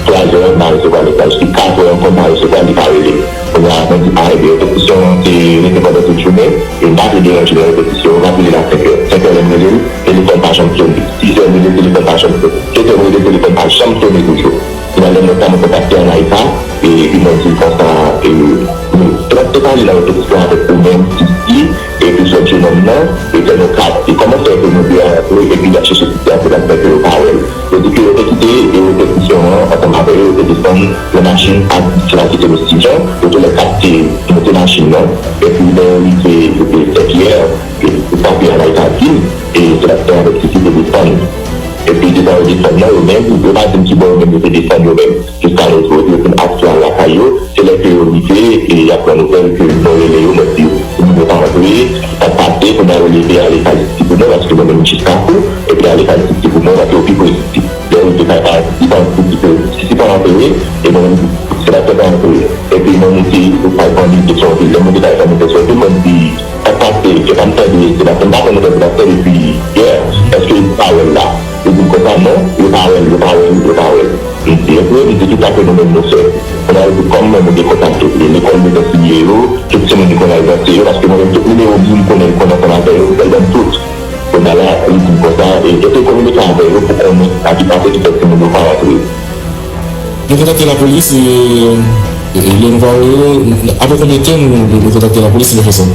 Twa zè, m pa resevwa mesaj li. Kat zè ankò, m pa resevwa, li pa rele m. Kounye a, mwen di, a, ebyen, repetisyon an te rete pandan tout jounen, e m pa vle deranje nan repetisyon, m ap rele l a senk è. Senk è lè m rele l, telefòn pa janm sone. Sis è m rele l, telefòn pa janm sone. Sèt è m rele l, telefòn pa janm sone toujou. Finalman, mwen ta, mwen kontakte Anaïka, e, epi mwen di l konsa, e, nou, te pale nan repetisyon avèk ou menm, Sisi, epi zòt jenòm e fè nou kat. E kòman fè ke nou te antre epi y ap chèche sitiyasyon la fè ke yo pa wè l? Yo di ke yo te kite e yo te pran an ansanm avè yo, yo te desann nan machin ak sila ki te Mistijan, yo tou lè kat te monte machin nan. Epi lè yo rive e Sèkyè, e pou frape anay Kazim, e se la te avèk Sisi te desann. Epi devan yo desann nan, yo menm, yo pa di m ki bò yo menm yo te desann yo menm. Jiska nou jodi, yo fin asiste al lakay yo. Se lè ke yo rive, e y ap pran nouvèl ke mwen rele yo, mwen di yo, timoun yo pa antre, sa k pase, kounye a yo leve ale kay Sisi pou mwen, paske mwen menm m chita kou, epi ale kay Sisi pou mwen, paske yo pi pre Sisi. Lè yo rive kay pa Sisi, pa Sisi, Sisi pa antre, e mwen menm, se pa pa antre. Epi mwen monte kay fanmi m te sòti, lè m monte kay fanmi m te sòti, mwen di, sa k pase, e pa m tande, se pa m pa konn tande, se pa m tande depi yè, èske yo pa wè l la? Yo di m konsa, non, yo pa wè l, yo pa wè l, yo pa wè l. M di, ok, m di, kisa ke nou menm nou fè? Kounye a yo di, kòm mwen, mwen gen kontak tout lekòl yo te siye yo, tout timoun ki konn al danse yo, paske mwen menm tout nimewo moun m konnen, m konn ansanm avè yo, m fè l ban m tout. Kounye a la, li di m konsa, e, yo te kominike avè yo pou konnen sa ki pase ki fè timoun yo pa rantre. Nou kontakte lapolis, e, e, e lè nou pa wè yo, apre konbyen tan nou, nou, nou kontakte lapolis, nou fè sa?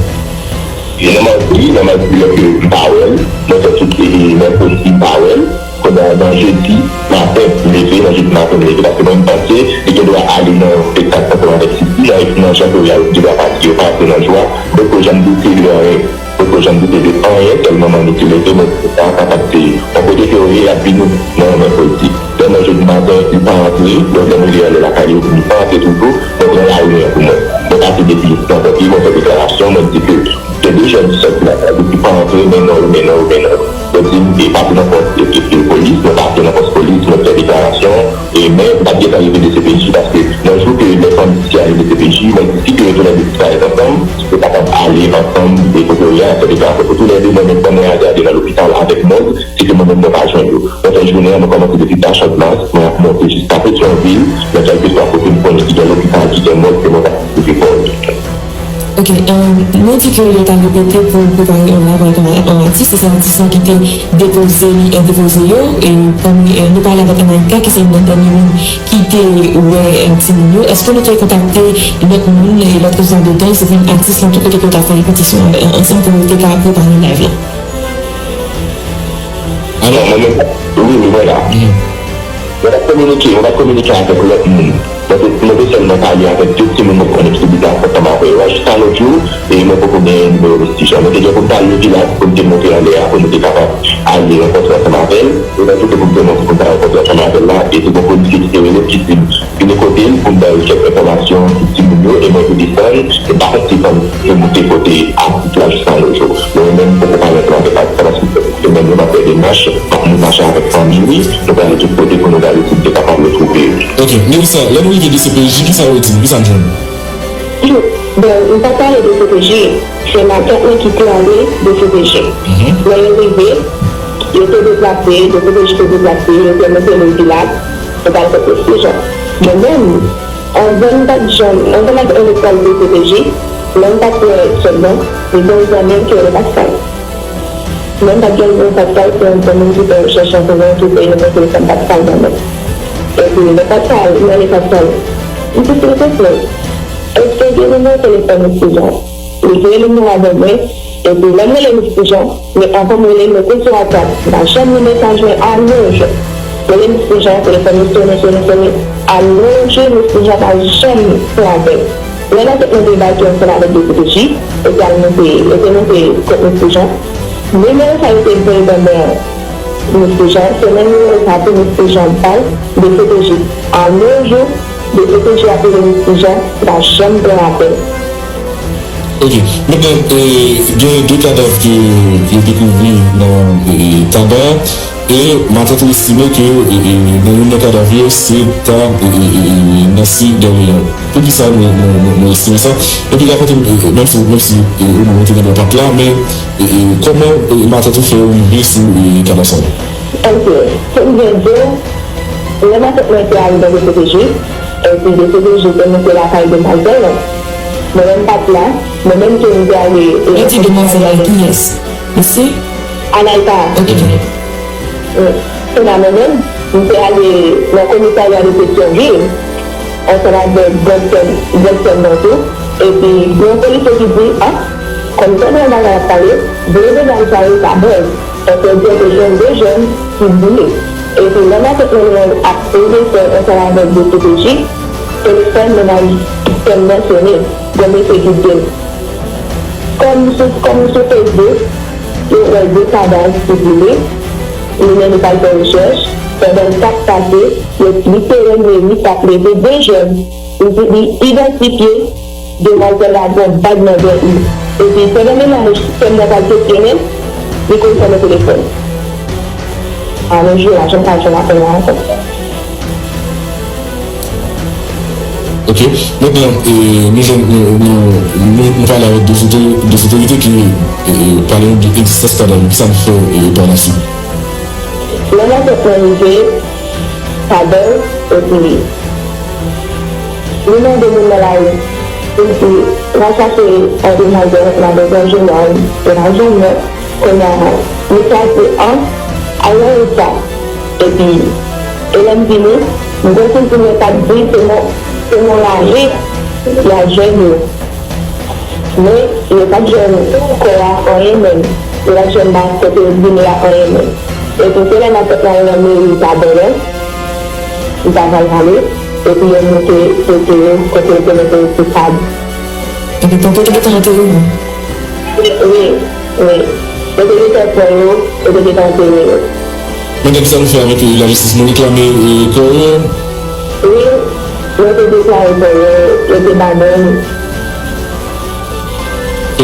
E nan madi, nan madi lè ke m pa wè l, mwen fè tout, e, e, mèkredi m pa wè l. Kounye a nan jedi maten, m leve, nan jedi maten m leve, paske mwen m panse li gen dwa ale nan yon espektak ansanm avèk Sisi, nan, nan jan ke yo di l ap pati, yo pa antre nan jou a, donk yo janm doute de anyen. Donk yo janm doute de anyen, sèl manman li ki leve, mwen di sa kapab se yon kote ke yo ye, y ap vini nan yon mèkredi. Lè nan jedi maten, li pa antre, donk lè m rive ale lakay li, li pa antre toujou, mwen pran lari an pou mwen. Mwen pase depi nan pòt li, mwen fè deklarasyon, mwen di ke gen de jèn ki sòti lakay li ki pa antre, men non, men non, men non. Yo di m, e, pase nan pòs, e, e, e, polis, mwen pase nan pòs polis, mwen fè deklarasyon, e, men m pa t gentan rive D C P J, paske nan jou ke lè fanmi Sisi a rive D C P J, mwen di si ke yo tounen disparèt ansanm, yo kapab ale ansanm, e, kote yo ye a, fè deklarasyon pou toulède, mwen menm kòm mwen ale, ale nan lopital avèk mòg, si ke mwen menm mwen pa jwenn yo. Mwen fè jounen an, mwen kòmanse depi Bachant Mas, mwen ap monte jiska Petyonvil, nan kèlkeswa kote m konnen ki gen lopital, ki gen mòg, ke mwen kapab rive kò yo. Ok, euh, nou di ke yo ta repete pou prepare yon laval kòm, euh, atis, e se atis lan ki te depoze li, euh, depoze yo, e pami, euh, nou pale avèk Anaïka, ki se youn nan dènye moun ki te wè, euh, timoun yo. Èske nou te kontakte lòt moun, e lòt rezon de danse, epi atis lan, tout kote ke yo ta fè repetisyon, euh, ansanm pou yo te ka prepare live la? Alò, mwen menm, wi, wi, mwen la. Mwen pa t kominike, mwen pa t kominike avèk lòt moun. Mwen te, mwen te sèlman pale avèk de timoun mwen konnen ki te bita ansanm avè yo a jiska lòt jou, e mwen poko gen nimewo Mistijan. Mwen te gen pou m t al nan vilaj pou m te monte anlè a, pou nou te kapab ale rankontre ansanm avè l. E mwen te pou m te monte pou m t al rankontre ansanm avè l la, e se yon polisye ki te rele m ki di m, vini kote l pou m ba yo kèk enfòmasyon sou timoun yo, e mwen te desann, e m pa konn si fanmi yo moute kote atis la jiska nos jours. Men mwen menm, m poko pale ansanm avèk atis la, paske se menm yo m ap fè demach, m ap, nou mache avèk fanmi li, nou prale tout kote pou nou gade si n te kapab retwouve yo. Ok, Melissa, lè nou rive D C P J, kisa yo di nou? Kisa n jwenn? Bon, m pa t ale D C P J, se matant mwen ki te ale D C P J. Lè yo rive, yo te deplase, D C P J te deplase, yo te monte nan vilaj, yo t al kot Mistijan. Mwen menm, anvan m pa t janm, anvan m al nan lekòl D C P J, lè m pa t wè Sòt Blan, li te yon zanmi m ki rele Paskal. Mwen pa t gen yon Paskal, se yon zanmi m ki fè rechèch ansanm avè m ki te yon telefòn Paskal ban mwen. Epi lè Paskal, mwen rele Paskal, m di, silvouplè, èske gen nimewo telefòn Mistijan? Li voye nimewo a ban mwen, epi lè m rele Mistijan, men anvan m rele l, mete sou WhatsApp, m pa janm li mesaj mwen a nos jours. Rele Mistijan, telefòn li sonnen, sonnen, sonnen, a nos jours, Mistijan pa janm pran apèl. Lè nan tèt mwen debake ansanm avèk D C P J, yo te al monte, yo te monte kot Mistijan. Nimewo sa yo te voye ban mwen an, Mistijan, se menm nimewo sa tou Mistijan bay D C P J. A nos jours, D C P J ap rele Mistijan, pa janm pran apèl. Ok. Mentnan, e, gen de kadav ke yo dekouvri nan, e, Taba. E matant ou estime ke, e, e, nan youn nan kadav yo, se ta, e, e, e, e, Nancy Guerrier. Poukisa nou, nou, nou, nou estime sa? Epi rakonte m, e, e, menm si, menm si, e, ou, ou te gen dwa pa t la, men, e, e, kòman, e, matant ou fè rive sou, e, kadav sa? Ok, pou m byen di w, lè matant mwen te ale nan D C P J, epi D C P J te monte lakay demwazèl lan, mwen menm m pa t la, mwen menm tou m te ale, e, Lè w di demwazèl la, kiyès? Mesye? Anayka. Ok. Wi. Kounye a mwen menm, m te ale nan komisarya de Petyonvil, ansanm avèk grandsè, grandsè m nan tou. Epi, gen yon polisye ki di, a, Kòm tande yon bagay ap pale, vle medam sa yo pa bèz, paske yo di se jèn de jèn ki boule. Epi lè makèt nan li an ap pwodesè ansanm avèk de C P J, telefòn mennaj sè m nan sone, yon mesye ki di m, kòm sou, kòm sou Facebook, yo wè de kadaj ki boule, li menm li pral fè rechèch, pandan l t ap pase, yo li te wè meri t ap leve de jèn, li, li idantifye demwazèl la gen yon bag nan vèt li. Epi pandan mennaj sè m nan pral kesyone l, li konn fèmen telefòn. Alò, jodi a, jan m pa janm apèl la ankò. Ok. Mentnan, e, nou jwenn, nou, nou, nou, nou pale avèk de otorite, de otorite ki, e, e, pale nou de egzistans kadaj yo. Kisa nou fè, e, pa la swit? Lè makèt nan rive, kadaj, epi li mande moun nan lari pou l di, n a chache yon demwazèl, n a bezwen jwenn li, yo pa jwenn li. Kounye a, li kraze an, al nan wout la. Epi, e lè m vini, m gen yon kouzin mwen k ap di se nan, se nan lari y al jwenn yo. Men, yo pa t jwenn kò a anyen menm. Yo pa t jwenn ba kote yo vini a anyen menm. Epi, se lè makèt la rive nan meri Kabannan, m t ap al pale, epi yo monte kote yo, kote yo te mete ti kad. Epi, tankou yo te gentan antere moun. Wi, wi. Yo te gentan pran yo, yo te gentan antere yo. Medam, sa nou fè avèk, e, lajistis? Nou reklame, e, kò yo? Wi, yo te deklare kò yo, yo te ba nou.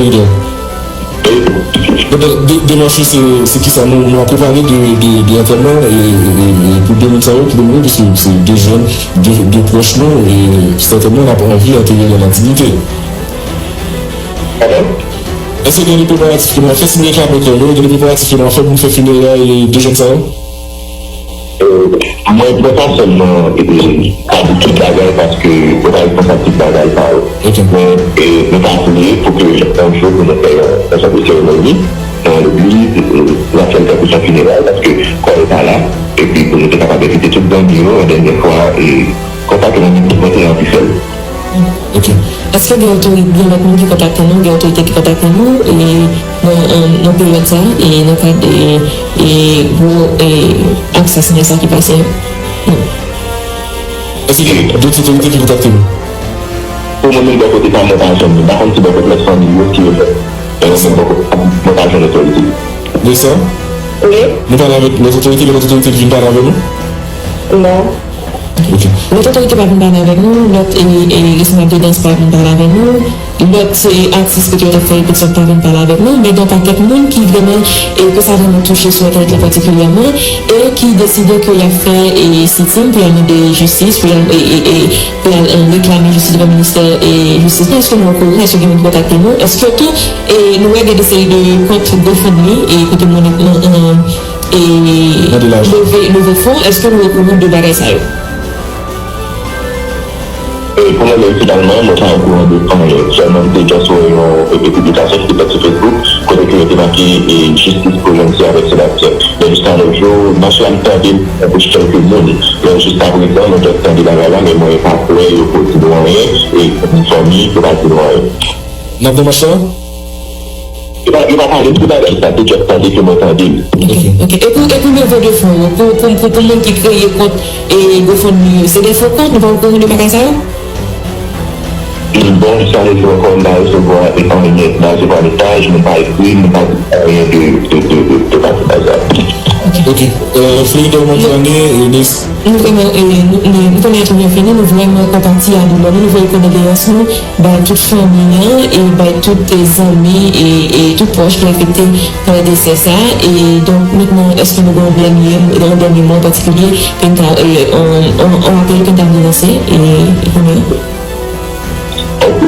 Evidè. Donk, de, demach yo, se, se kisa? Nou, nou ap prepare de, de, de antèman, e, e, e, e pou de moun sa yo, pou de moun, paske se de jèn, de, de pwòch nou, e sètènman, n ap anvi antere yo nan diyite. Pardon? Èske gen de preparatif ke nou ap fè? Si nou reklame kò yo, gen de preparatif ke nou ap fè pou nou fè finerèy de jèn sa yo? E, mwen, mwen pa sèlman, e, ka di tout bagay paske mwen pa responsab tout bagay sa yo. Ok. Men, e, nou pa bliye pou ke yon jou pou nou fè yon, yon sòt de seremoni nan legliz, e, n ap fè l tankou se yon finerèy paske kò yo pa la, epi pou nou te kapab envite tout zanmi yo, yon dènyè fwa, e, konsa ke nou te rantre nan ti sèl. Ok. Èske gen otori-, gen lòt moun ki kontakte nou, gen otorite ki kontakte nou, e, nan, nan, nan peryòd sa, e nan kad, e, e, gwo, e, aksasina sa ki pase? Non. Èske gen dòt otorite ki kontakte nou? Pou mwen menm, bò kote pa m, mwen pa jwenn, m pa konn si bò kote lòt fanmi yo ki yo fè. E, mwen bò kote pa m, mwen pa jwenn otorite. De sa? Wi. Nou pale avèk lòt otorite, lòt otorite ki vin pale avèk nou? Non. Ok. Lòt otorite pa vin pale avèk nou, lòt, e, e, responsab de dans pa vin pale avèk nou, lòt, e, atis kote yo t ap fè repetition pa vin pale avèk nou, men gen yon pakèt moun ki vrèman, e, ke sa vrèman touche sou entènèt la patikilyèman, e ki deside ke y ap fè, e, sit-in pou y al mande jistis, pou y al, e, e, e, pou y al, e, reklame jistis devan ministè, e, jistis la. Èske nou okouran? Èske gen moun ki kontakte nou? Èske tou, e, nou wè gen de seri de kont GoFundMe, e, kote moun, e, e, leve, leve fon, èske nou okouran de bagay sa yo? E pou mwen menm, finalman, mwen pa okouran de anyen. Sèlman, m te just wè yon, e, e, piblikasyon ki te fèt sou Facebook, kote ke yo te make, e, jistis pou Jeanty avèk Sébastien. Men jiska lòt jou, mach la, m tande l nan bouch kèlke moun. Men jiskaprezan, nou just tande bagay la, men mwen pa kwè yo poko di nou anyen, e fanmi yo pa di nou anyen. N ap nan mach la? Yo pa, yo pa pale de bagay sa, se just tande ke mwen tande l. Ok, ok. E pou, e pou leve de fon yo, pou, pou, pou, pou moun ki kreye kont, e, GoFundMe yo, se de fo kont, nou pa okouran de bagay sa yo? Bon, jiska lòt jou ankò, m pa resevwa, e, anyen, m pa resevwa mesaj, moun pa ekri m, moun pa di anyen de, de, de, de, de pati bagay sa. Ok. Ok. Euh, Florida, Manzane, Eunice. Nou vrèman, e, nou, nou, nou konnen entèvyou an fini, nou vrèman konpati a doulè nou, nou voye kondoleyans nou bay tout fanmi an, e bay tout, e, zanmi, e, e tout pwòch ki afekte nan desè sa. E donk, mentnan, èske nou gen yon dènye, yon dènye mo an patikilye, ke n ta, e, yon, yon, yon apèl ke n ta vle lanse, e, e kounye a?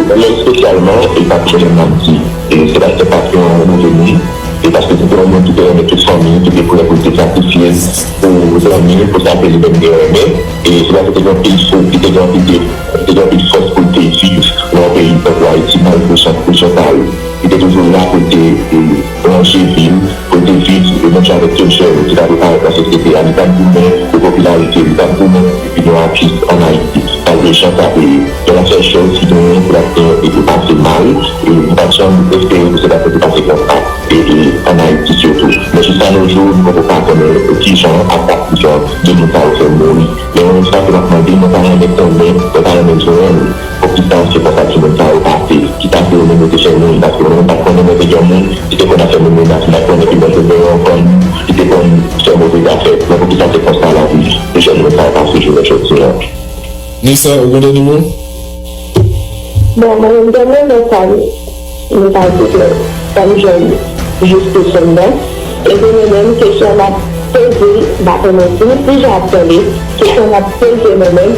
Mwen espesyalman, e pa pou mwen menm m ap di, e Sebastyen pa t yon move moun, e paske se te yon moun ki te renmen tout fanmi, ki te prè pou l te sakrifye l pou zanmi l, pou sa ke li menm li renmen, e Sebastyen te gen anpil fòs, li te gen anpil de, li te gen anpil fòs pou l te viv nan yon peyi tankou Ayiti, malgre chan-, chan sa yo. Li te toujou pa kote e, ranje vil, kote viv e menm jan avèk tout jèn ki ta vle parèt nan sosyete a, li t ap goumen pou popilarite, li t ap goumen pou vin yon atis ann Ayiti. Malgre jan sa te ye. Donk, la sèl chòz ki genyen, se l ap gen e pou pase mal, e m pa t janm espere ke se t ap gen pou pase konsa e, e ann Ayiti sitou. Men jiska nos jours, nou poko ka konnen kijan ak pa kijan de moun sa yo fè mouri. Men yon sa ke m ap mande, mwen ta renmen konnen, mwen ta renmen jwenn poukisa se konsa timoun sa yo pase, ki ta fè yo menm yo te fè mouri, paske mwen menm m pa t konnen mwen te gen yon moun ki te konn ap fè moun menas, m pa t konnen ke mwen te gen yon fanmi ki te konn fè move zafè. Men poukisa se konsa lavi de jèn moun sa yo pase jounen jodi a? Nisa, ou gen dènye mo? Bon, mwen menm dènye mo sa, nou ka di ke kòm jèn jistis anndan, epi nou menm kesyon n ap poze, m pa konnen si nou deja ap tande, kesyon n ap poze nou menm,